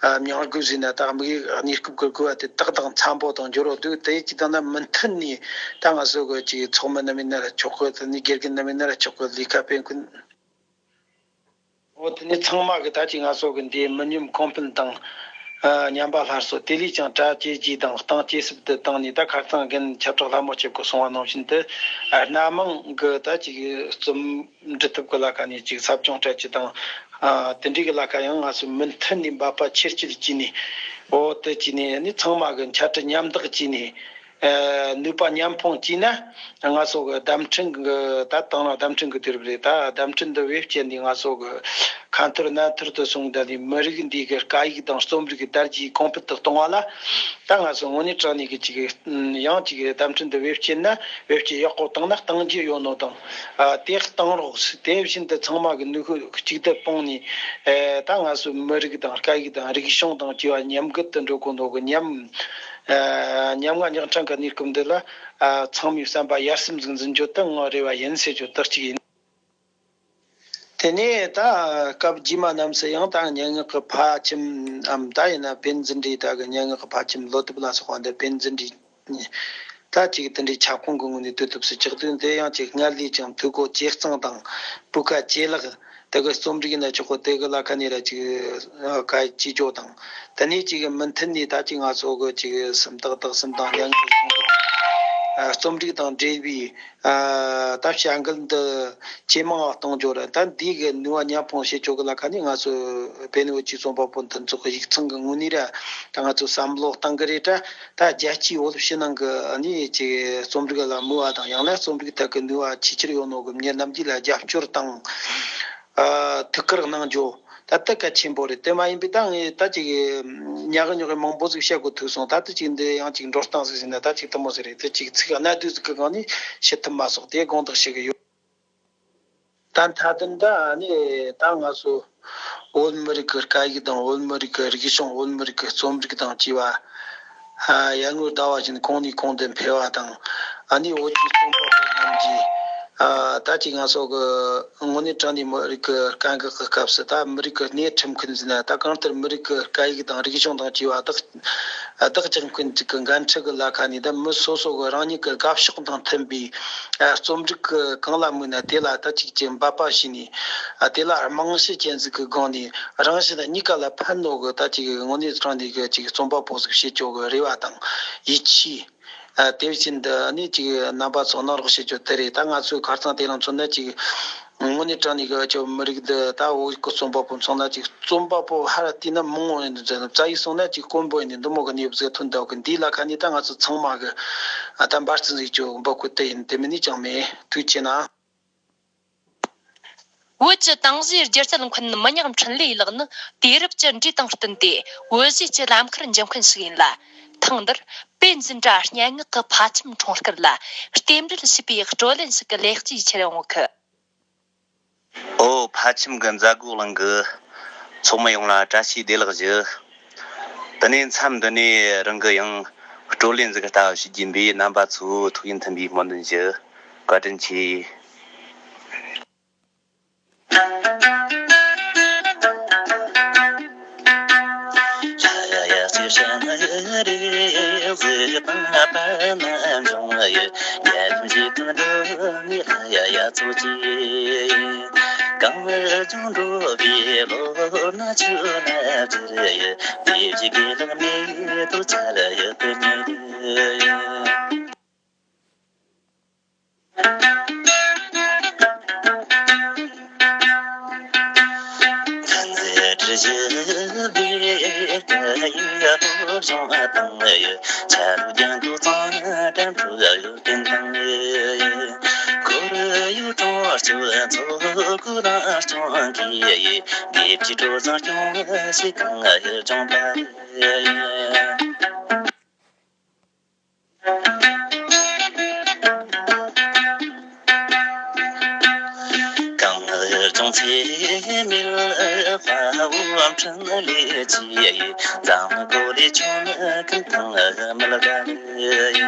ཨ་མྱང་དགོས་ཟིན་ན་ད་དམིགས་ཡུལ་གནས་སྐབས་ཀྱི་དགོས་པ་དེ་ཏག་ཏག་འཚམ་པོ་དང་འགྱུར་རོ་འདུག་དེ་ཅི་ལྟར་ན་མུ་མཐུད་ནས་ད་ང་ཚོ་གི་ཅིག་ཚོགས་མི་རྣམ་ཡིན་ན་ར་ཆོག་གི། དེ་ནས་དགེ་རྒན་རྣམ་ཡིན་ན་ར་ཆོག་གི། ལས་ཀ་སྤེལ་མཁན། འོ་དེ་ནས་ཚང་མ་གི་ད་ཅིག་ང་ཚོ་གི་འདིའི་མི་ཉམས་གོང་འཕེལ་དང་ཨ་ཉམས་པ་སླར་གསོ་དེ་ལས་ཀྱང་གྲ་ཇེ་རྒྱས་དང་གཏིང་ཇེ་ཟབ་ཏུ་བཏང་ནས། ད་ཁ་སང་རྒན་ཁྱབ་བསྒྲགས་ལྷ་མོ་སྐྱབས་ཀྱིས་གསུངས་པ་ནང་བཞིན་དུ་ཨ་སྣ་མང་གི་ད་ཅིག་རྩོམ་འབྲི་ཐབས་ཀྱི་ལ་ཁ་ནས་ཅིག་ཟབ་སྦྱོང་སྤྲད་རྒྱུ་དང་། ཨ་དེ་འདྲའི་གི་ལ་ཁ་ཡང་ང་ཚོ་མུ་མཐུད་ནས་འབད་པ་ཆེར་བསྐྱེད་བགྱིས་ནས། འོ་དེ་བྱས་ནས་ནི་ཚང་མ་གི་འཆད་ཁྲིད་མཉམ་བདག་བྱས་ནས། ཨ་ནུས་པ་མཉམ་སྤུངས་བྱས་ན་ང་ཚོ་གི་བརྡ་འཕྲིན་གི་ད་དེང་རབས་བརྡ་འཕྲིན་གི་དུས་རབས་རེད། ད་བརྡ་འཕྲིན་འདི་བེད་སྤྱད་ནས་ང་ཚོ་གི་ཁ་འཐོར་སྣ་འཐོར་དུ་སོང་ད་ནི་མི་རིགས་འདི་གི་སྐད་ཡིག་དང་རྩོམ་རིག་གི་དར་རྒྱས་གོང་འཕེལ་དུ་གཏོང་བ་ལ་ད་ང་ཚོ་དངོས་གནས་དྲང་གནས་གི་ཅིག་ཡང་ཅིག་བརྡ་འཕྲིན་འདི་བེད་སྤྱད་ན་བེད་སྤྱད་ཡག་པོ་བཏང་ན་གཏང་རྒྱུ་ཡོད་ནོ་དང་། ཨ་དེ་གཏང་རོགས། དེ་བཞིན་དུ་ཚང་མ་གི་ནུས་ཤུགས་གཅིག་ཏུ་སྤུངས་ནས་ཨེ་ད་ང་ཚོའི་མི་རིགས་དང་སྐད་ཡིག་དང་རིག་གཞུང་དང་བཅས་པ་ཉམས་རྒུད་དུ་འགྲོ་དགོས་ནོ་གི་ཉམས་ཨེ་ཉམ་ང་ཉག་ཕྲ་གི་གནས་སྐབས་འདི་ལ་ཨ་ཚང་མའི་བསམ་པ་ཡར་སེམས་ཟིག་འཛིན་རྒྱུ་དེ་ངའི་རེ་བ་ཡིན་ཟེར་རྒྱུ་དེ་གཅིག་ཡིན། དེ་ནས་ད་སྐབས་རྗེས་མ་རྣམས་སུ་ཡང་ད་སྙན་ངག་གི་ཕ་ཁྱིམ་འམ་ད་ཡིན་ན་ཕན་འཛིན་གྲྭའི་ད་གི་སྙན་ངག་གི་ཕ་ཁྱིམ་བློ་དེབ་ལ་སོགས་པ་འདི་ཕན་འཛིན་གྲྭའི་ད་ཅིག་དེ་འདྲའི་ཁྱབ་ཁོངས་ཀྱི་ངོས་ནས་དུས་དེབ་སུ་ཆགས་དུས། འདི་ཡང་ཅིག་སྔར་ལས་ཀྱང་འཐུས་སྒོ་ཇེ་གཙང་དང་སྤུས་ཀ་ཇེ་ལེགས། དེ་གི་རྩོམ་རིག་ན་ཆོག་གོ། དེ་གི་ལ་ཁ་ནས་ར་ཅིག་ཨ་ག་ཅི་ཇོ་དང་། དེ་ནས་ཅིག་མུ་མཐུད་ནས་ད་ཅིག་ང་ཚོ་གི་ཅིག་སུམ་རྟགས་དག་གསུམ་དང་སྙན་ངག་གཞུང་དང་། རྩོམ་རིག་དང་འབྲེལ་བའི་ད་བྱ་འགུལ་འདི་ཇེ་མང་ང་གཏོང་རྒྱུ་རེད། ད་འདི་གི་ནུས་པ་མཉམ་སྤུངས་བྱེད་ཆོག་གི་ལ་ཁ་ནས། ང་ཚོ་བོད་ནུབ་བོད་ཀྱི་རྩོམ་པ་པོ་མཐུན་ཚོགས་ཀྱི་ཡིག་ཚང་གི་ངོས་ནས་ར་ད་ང་ཚོ་བསམ་བློ་གཏང་གི་རེད། ད་ད་རྒྱལ་སྤྱིའི་བོད་ཕྱི་ནང་གི་ཨ་ནི་ཅིག་རྩོམ་རིག་ལ་མོས་པ་དང་ཡང་ན་རྩོམ་རིག་ཐད་ཀྱི་ནུས་པ་ཆེས་ཆེར་ཡོད་ནོ་གི་མི་རྣམས་ཀྱིས་ལ་རྒྱབ་སྐྱོར་དང་ཨ་ཐུགས་ཁུར་གནང་རྒྱུ་ད་ལྟ་གལ་ཆེན་པོ་རེད། དེ་མ་ཡིན་པའི་ད་ངས་ད་ཅིག་ཉག་གི་ཉོག་གི་མང་པོ་ཟིག་བཤད་དགོས་ཐུག་སོང་། ད་ལྟ་ཅིག་འདི་ཡང་ཅིག་འགྲོ་སྟངས་ཟིག་ཟིན་ན་ད་ཅིག་དུ་མོ་ཟིག་རེད། དེ་ཅིག་ཚིག་གནད་བསྡུས་ཟིག་གི་སྒང་ནས་བྱེད་ཐུབ་མ་སོང་། དེ་དགོངས་དག་ཞུ་གི་ཡོད། ད་མཐའ་དོན་ད་ནི་ད་ང་ཚོ་བོད་མི་རིགས་ཀྱི་སྐད་ཡིག་དང་བོད་མི་རིགས་ཀྱི་རིག་གཞུང་། བོད་མི་རིགས་ཀྱི་རྩོམ་རིག་དང་བཅས་པ་ཡར་ངོའི་ཟླ་བ་བཞིན་གོང་ནས་གོང་དུ་འཕེལ་བ་དང་། ཨ་ནི་བོད་ཀྱི་རྩོམ་པ་པོ་རྣམས་ཀྱིས་ད་ཅིག་ང་ཚོ་གི་དངོས་གནས་དྲང་གནས་མི་རིགས་ཀྱི་སྐད་འགག་གི་སྐབས་སུ་ད་མི་རིགས་ཀྱི་སྣེ་ཁྲིད་མཁན་ཟེར་ན། ད་གང་ལྟར་མི་རིགས་ཀྱི་སྐད་ཡིག་དང་རིག་གཞུང་དང་བཅས་པ་བདག་བདག་རྒྱག་མཁན་ཅིག་གི་འགན་འཁྲི་གི་ལ་ཁ་ནས། ད་མི་སོ་སོ་གི་རང་ཉིད་ཀྱི་དགའ་ཕྱོགས་དང་མཐུན་པའི་ཨ་རྩོམ་རིག་གི་གང་ལ་མོས་ན་དེ་ལ་ད་ཅིག་ཅིག་འབད་པ་བྱས་ནས། ཨ་དེ་ལ་རྨང་གཞི་ཅན་ཟིག་གི་སྒང་ནས་རང་གཞན་གཉིས་ཀ་ལ་ཕན་ནོ་གི་ད་ཅིག་དངོས་གནས་དྲང་གནས་གི་ཅིག་རྩོམ་པ་པོ་ཟིག་བྱེད་ཆོག་གི་རེ་བ་དང་ཡིད་ཆེས། ཨ་དེ་བཞིན་དུ་ནི་ཅིག་རྣམ་པ་ཚོ་གནང་རོགས་བྱེད་རྒྱུ་དེ་རེད། ད་ང་ཚོའི་ཁ་རྩང་དེ་རིང་མཚོན་ན་ཅིག་དངོས་གནས་དྲང་གནས་གི་ཅིག་མི་རིགས་འདི་ད་བོད་ཀྱི་རྩོམ་པ་པོ་མཚོན་ན་ཅིག་རྩོམ་པ་པོ་ཧ་ར་བལྟས་ན་མང་བོ་ཡིན་འདུག་ཟེར། རྩ་ཡིག་སོང་ན་ཅིག་དཀོན་པོ་ཡིན་འདུག་མོ་གི་གནས་བབ་ཟིག་ཐོན་འདུག་གི། འདི་ལ་ཁ་ནས་ད་ང་ཚོ་ཚང་མ་གི་ཨ་ད་འབད་བརྩོན་ཟིག་ཅིག་འབད་དགོས་དེ་ཡིན། དེ་མིན་ནི་ཅང་མེད། ཐུགས་རྗེ་ཆེ་གནང་། བོད་ཀྱི་ཏང་གཟིགས་སྒྱུ་རྩལ་མཁན་མི་ཉག་འཕྲིན་ལས་ལགས་ནི་དུས་རབས་ཀྱི་འགྲོས་དང་བསྟུན་ཏེ་བོད་གཞས་ཀྱི་ལམ་ཁར་འཇུག་མཁན་ཞིག་ཡིན་ལ། ཐེངས་འདིར་དཔེ་འཛིན་གྲྭ་སྙན་ངག་གི་ཕལ་ཆེར་འཁྲུངས་སྐར་ལ་རྟེན་འབྲེལ་བྱས་པའི་བགྲོ་གླེང་ཞིག་གི་ལེགས་སྐྱེས་ཁྱེར་ཡོང་གི། ཨོ། ཕལ་ཆེར་གི་མཛད་སྒོ་གླིང་གི་ཚོགས་མི་ཡོངས་ལ་བཀྲ་ཤིས་བདེ་ལེགས་ཞུ། དེ་ནས་མཚམས་འདི་ནས་རང་གི་ཡང་བགྲོ་གླེང་ཟིག་ལྟ་བུ་ཞུ་རྒྱུ་ཡིན་པས། རྣམ་པ་ཚོས་ཐུགས་ཡིད་མཐུན་པའི་སྨོན་འདུན་ཞུ། བཀའ་དྲིན་ཆེ། གངས་ལྗོངས་ཚེ་མེད་དཔའ་བོ་འཕྲིན་ལས་ཀྱི། འཛམ་བུ་གླིང་ཁྱོན་ཀུན་ཐང་མི་ལ་དགའ།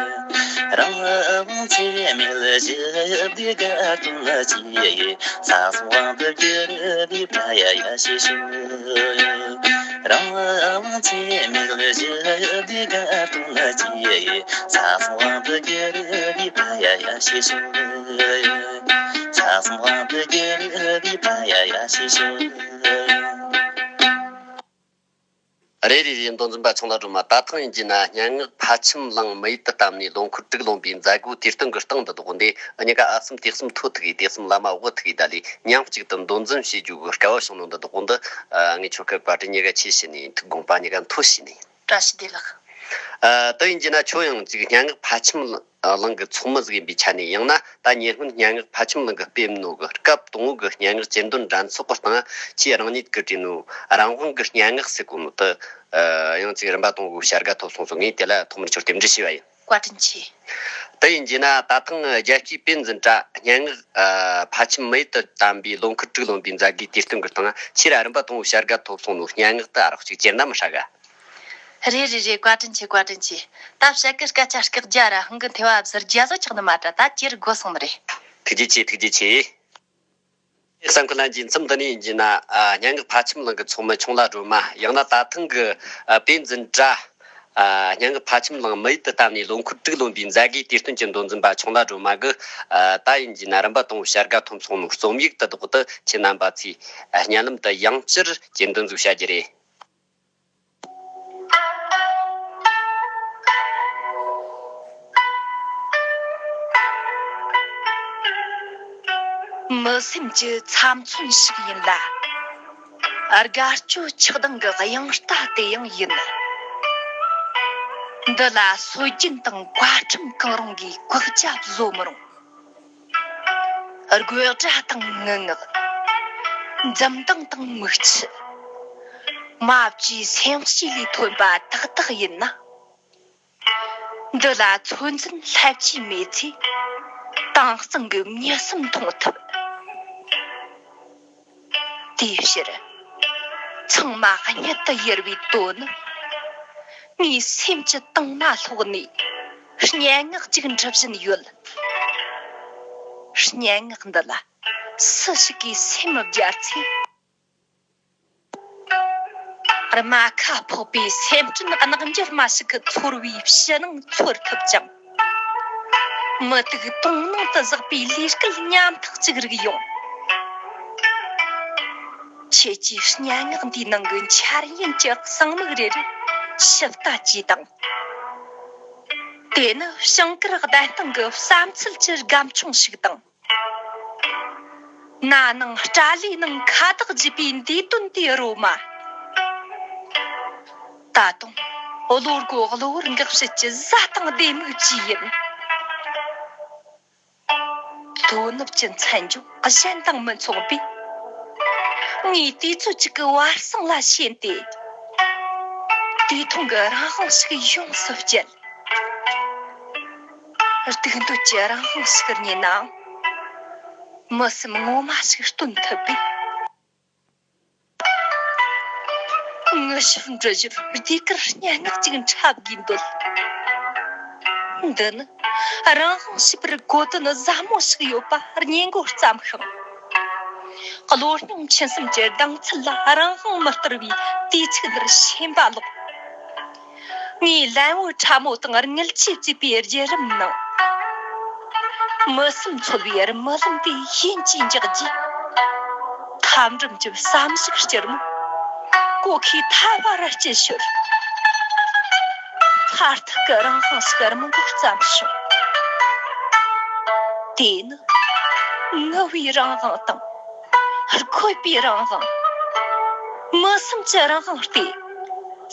རང་དབང་ཚེ་མེད་ཞི་བདེའི་དགའ་སྟོན་གྱི། ས་གསུམ་དབང་དུ་གྱུར་པའི་དཔལ་ཡ་ཡ་ཞེས་ཞུ། རང་དབང་ཚེ་མེད་ཞི་བདེའི་དགའ་སྟོན་གྱི། ས་གསུམ་དབང་དུ་གྱུར་པའི་དཔལ་ཡ་ཡ་ཞེས་ཞུ། ས་གསུམ་དབང་དུ་གྱུར་པའི་དཔལ་ཡ་ཡ་ཞེས་ཞུ། རེད་རེད་རེད། མདོ་འཛིན་པ་ཆུང་ལ་སྒྲོལ་མ། ད་ཐེངས་ཡིན་གྱི་ན་སྙན་ངག་ཕལ་ཆེར་གླིང་མི་ཡུལ་དུ་བཏབ་ནས་ལོ་འཁོར་དྲུག་ལོན་པའི་མཛད་སྒོ་དུས་སྟོན་གྱི་སྟེང་དུ་འདུག་འདི། ཨ་ཉི་ཀ་ཨ་སམ་དུས་གསུམ་མཐོ་ཐུག་གི། དུས་གསུམ་བླ་མ་བོ་ཐུག་གི་ད་ལས་མཉམ་གཅིག་ཏུ་མདོ་འཛིན་བྱེད་རྒྱུ་གི་སྐལ་བ་བྱུང་ནོ་འདི་འདུག་འདི། ཨ་ངས་ཁྱོད་ཀྱི་བཀའ་དྲིན་ཉི་ག་ཆེ་ཞུ་ནས། ཐུགས་དགོངས་པ་ཉི་ག་མཐོ་ཞུ་ནས། བཀྲ་ཤིས་བདེ་ལེགས། ཨ་དེ་ཡིན་གྱི་ན་ཁྱོད་ཡང་ཅིག་སྙན་ངག་ཕལ་ཆེར་གླིང་གི་ཚོགས་མི་ཟིག་ཡིན་པའི་ཆ་ནས། ཡང་ན་ད་ཉེ་སྔོན་སྙན་ངག་ཕལ་ཆེར་གླིང་གིས་སྤེལ་ནོ་གི་སྐབས་དང་བོ་གི་སྙན་ངག་གཅེས་འདོན་འགྲན་ཚོགས་ཀྱི་སྟེང་ཁྱེད་རང་ཉིད་ཀྱིས་བྲིས་ནོ་རང་དབང་གི་སྙན་ངག་ཟེར་གོ་ནོ་དེ། ཨ་ཡང་ཅིག་རིམ་པ་དང་བོའི་བྱ་དགའ་ཐོབ་སོང་སོང་། ངས་དེ་ལ་ཐོག་མར་ཁྱོད་རྟེན་འབྲེལ་ཞུས་པ་ཡིན། བཀའ་དྲིན་ཆེ། དེ་ཡིན་གྱི་ན་ད་ཐེངས་རྒྱལ་སྤྱིའི་དཔེ་འཛིན་གྲྭ་སྙན་ངག་ཨ་ཕལ་ཆེར་མི་ཡུལ་དུ་བཏབ་པའི་ལོ་འཁོར་དྲུག་ལོན་པའི་མཛད་སྒོའི་དུས་སྟོན་གྱི་སྟེང་ཁྱེད་ར་རིམ་པ་དང་བོའི་བྱ་དགའ་ཐོབ་སོང་ནོ་སྙན་ངག་དེ་ཨ་རོགས་ཅིག་ཅེར་ན་མི་ཧྲ་ག། རེད་རེད་རེད། བཀའ་དྲིན་ཆེ། བཀའ་དྲིན་ཆེ། ད་བྱ་དགའི་སྐད་ཆ་སྐད་རྒྱ་ར་ཧང་གི་འཐེ་བ་བཟི་རྒྱ་བཟོ་ཆགས་ནི་མ་དྲ། ད་ཅེར་དགོས་སོང་ནི་རེད། ཐུགས་རྗེ་ཆེ། ཐུགས་རྗེ་ཆེ། གསན་མཁན་ལྷན་རྒྱས། མཚམས་འདི་ནས་ཡིན་གྱི་ན་ཨ་སྙན་ངག་ཕལ་ཆེར་གླིང་གི་ཚོགས་མི་ཆུང་ལ་སྒྲོལ་མ། ཡང་ན་ད་ཐེངས་ཀྱི་ཨ་དཔེ་འཛིན་གྲྭ་ཨ་སྙན་ངག་ཕལ་ཆེར་གླིང་མི་ཡུལ་དུ་བཏབ་ནས་ལོ་འཁོར་དྲུག་ལོན་པའི་མཛད་སྒོའི་དུས་སྟོན་གྱི་མདོ་འཛིན་པ་ཆུང་ལ་སྒྲོལ་མ་གིས། ཨ་ད་ཡིན་གྱི་ན་རིམ་པ་དང་བོའི་བྱ་དགའ་ཐོབ་སོང་ནོ་རྩོམ་ཡིག་དེ་དག་དེ་ཁྱེད་རྣམ་པ་ཚོས་ཨ་བརྙན་ལམ་དུ་ཡང་བསྐྱར་ཅེར་འདོན་ཟིག་བྱ་རྒྱུ་རེད། མི་སེམས་ཀྱི་ཚབ་མཚོན་ཞིག་ཡིན་ལ། དགའ་སྐྱོ་ཆགས་སྡང་གི་དབྱངས་རྟ་དེ་ཡང་ཡིན། འདི་ལ་སྲོལ་རྒྱུན་དང་བཀའ་ཁྲིམས་གང་རུང་གིས་བཀག་རྒྱ་བཟོ་མི་རུང་། དགོད་སྒྲ་དང་ངུ་ངག་འཛུམ་མདངས་དང་མིག་ཆུ། མ་བཅོས་སེམས་གཤིས་ལས་ཐོན་པ་དག་དག་ཡིན་ན། འདི་ལ་ཚོད་འཛིན་ལྷད་ཀྱིས་མེད་ཚེ། དྭངས་གཙང་གི་མྱི་སེམས་མཐོང་ཐུབ། དེའི་ཕྱིར། ཚང་མ་གཉིད་དུ་ཡུར་བའི་དོན་ནི། ངའི་སེམས་ཀྱི་དྭངས་མ་ལྷོག་ནས། སྙན་ངག་ཅིག་འབྲི་བཞིན་ཡོད། སྙན་ངག་འདི་ལ་སུ་ཞིག་གིས་སེམས་བརྒྱར་ཚེ། རྨ་ཁ་ཕོག་པའི་སེམས་ཅན་རྣག་འགྱུར་མ་ཞིག་གི་ཚོར་བའི་ཕྱི་ནང་འཚོལ་ཐུབ་ཅིང་། མུ་ཏིག་དུང་སྣང་དུ་ཟགས་པའི་ལས་སྐལ་ཉམ་ཐག་ཅིག་རིག་ཡོང་། ཁྱེད་ཀྱིས་སྙན་ངག་འདིའི་ནང་གི་འཆར་ཡན་གྱི་གསང་མིག་རེ་རེ་ཞིབ་ལྟ་གྱིས་དང་། དེ་ནི་ཞིང་ཁར་གདན་སྟེང་གི་བསམ་ཚུལ་གྱི་སྒམ་ཆུང་ཞིག་དང་། ན་ནིང་སྤྲ་ལོའི་ནང་ཁ་བཏགས་བརྒྱུས་པའི་འདས་དོན་དེའི་རོ་མ། ད་དུང་བློ་སྒོ་གློ་བུར་འགག་བྱེད་ཀྱི་གཟའ་དང་ལྡེ་མིག་བཅས་ཡིན། དོ་ནུབ་ཀྱི་མཚན་བརྗོད་གཞན་དང་མི་མཚུངས་པས། ངས་དུས་ཚོད་ཅིག་གི་བར་གསེང་ལ་ཞེན་ཏེ། དུས་ཐུང་གི་རང་དབང་ཞིག་ཡོངས་སུ་བཅད། སྡིག་འདོད་ཀྱི་རང་དབང་ཞིག་རྙེད་ནའང་། མི་སེམས་ངོ་མ་ཞིག་སྟོན་ཐུབ་པས། ངུ་ཞོར་འབྲི་ཞོར་ཟློས་གར་སྙན་ངག་ཅིག་འཁྲབ་དགོས་འདོད། འདི་ནི་རང་དབང་ཞེས་པར་གོ་དོན་ཟབ་མོ་ཞིག་ཡོད་པ་རྙེད་མགོ་བརྩམས་ཤིང་། བློ་སྙིང་མཆིན་གསུམ་གྱི་སྡང་ཚུལ་ལ་རང་དབང་མི་སྟེར་བའི་དུས་ཚིགས་འདིར་ཞེན་པ་ལོག། ངའི་ལན་འོད་ཕྲ་མོ་དང་དངུལ་ཆས་བརྩིས་པའི་བརྒྱུད་རིམ་ནང་། མི་སེམས་འཚོལ་བའི་རྨི་ལམ་དེ་ཡིན་གྱིས་འཇགས་རྗེས། ཐབས་འགྲམ་གྱི་བསམ་གཞིག་སྐྱུར་མོ། གོ་ཁའི་ཐལ་བ་ར་སྐྱེལ་ཞོར། མཐར་ཐུག་གི་རང་དབང་ཞིག་རྨི་འདོད་བརྩམས་བྱུང་། དེ་ནི་ངུ་བའི་རང་དབང་དང་། རྒོད་པའི་རང་དབང་། མི་སེམས་ཀྱི་རང་དབང་སྟེ།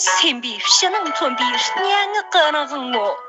སེམས་པའི་ཕྱི་ནང་མཚོན་པའི་སྙན་ངག་གི་རང་དབང་ངོ་།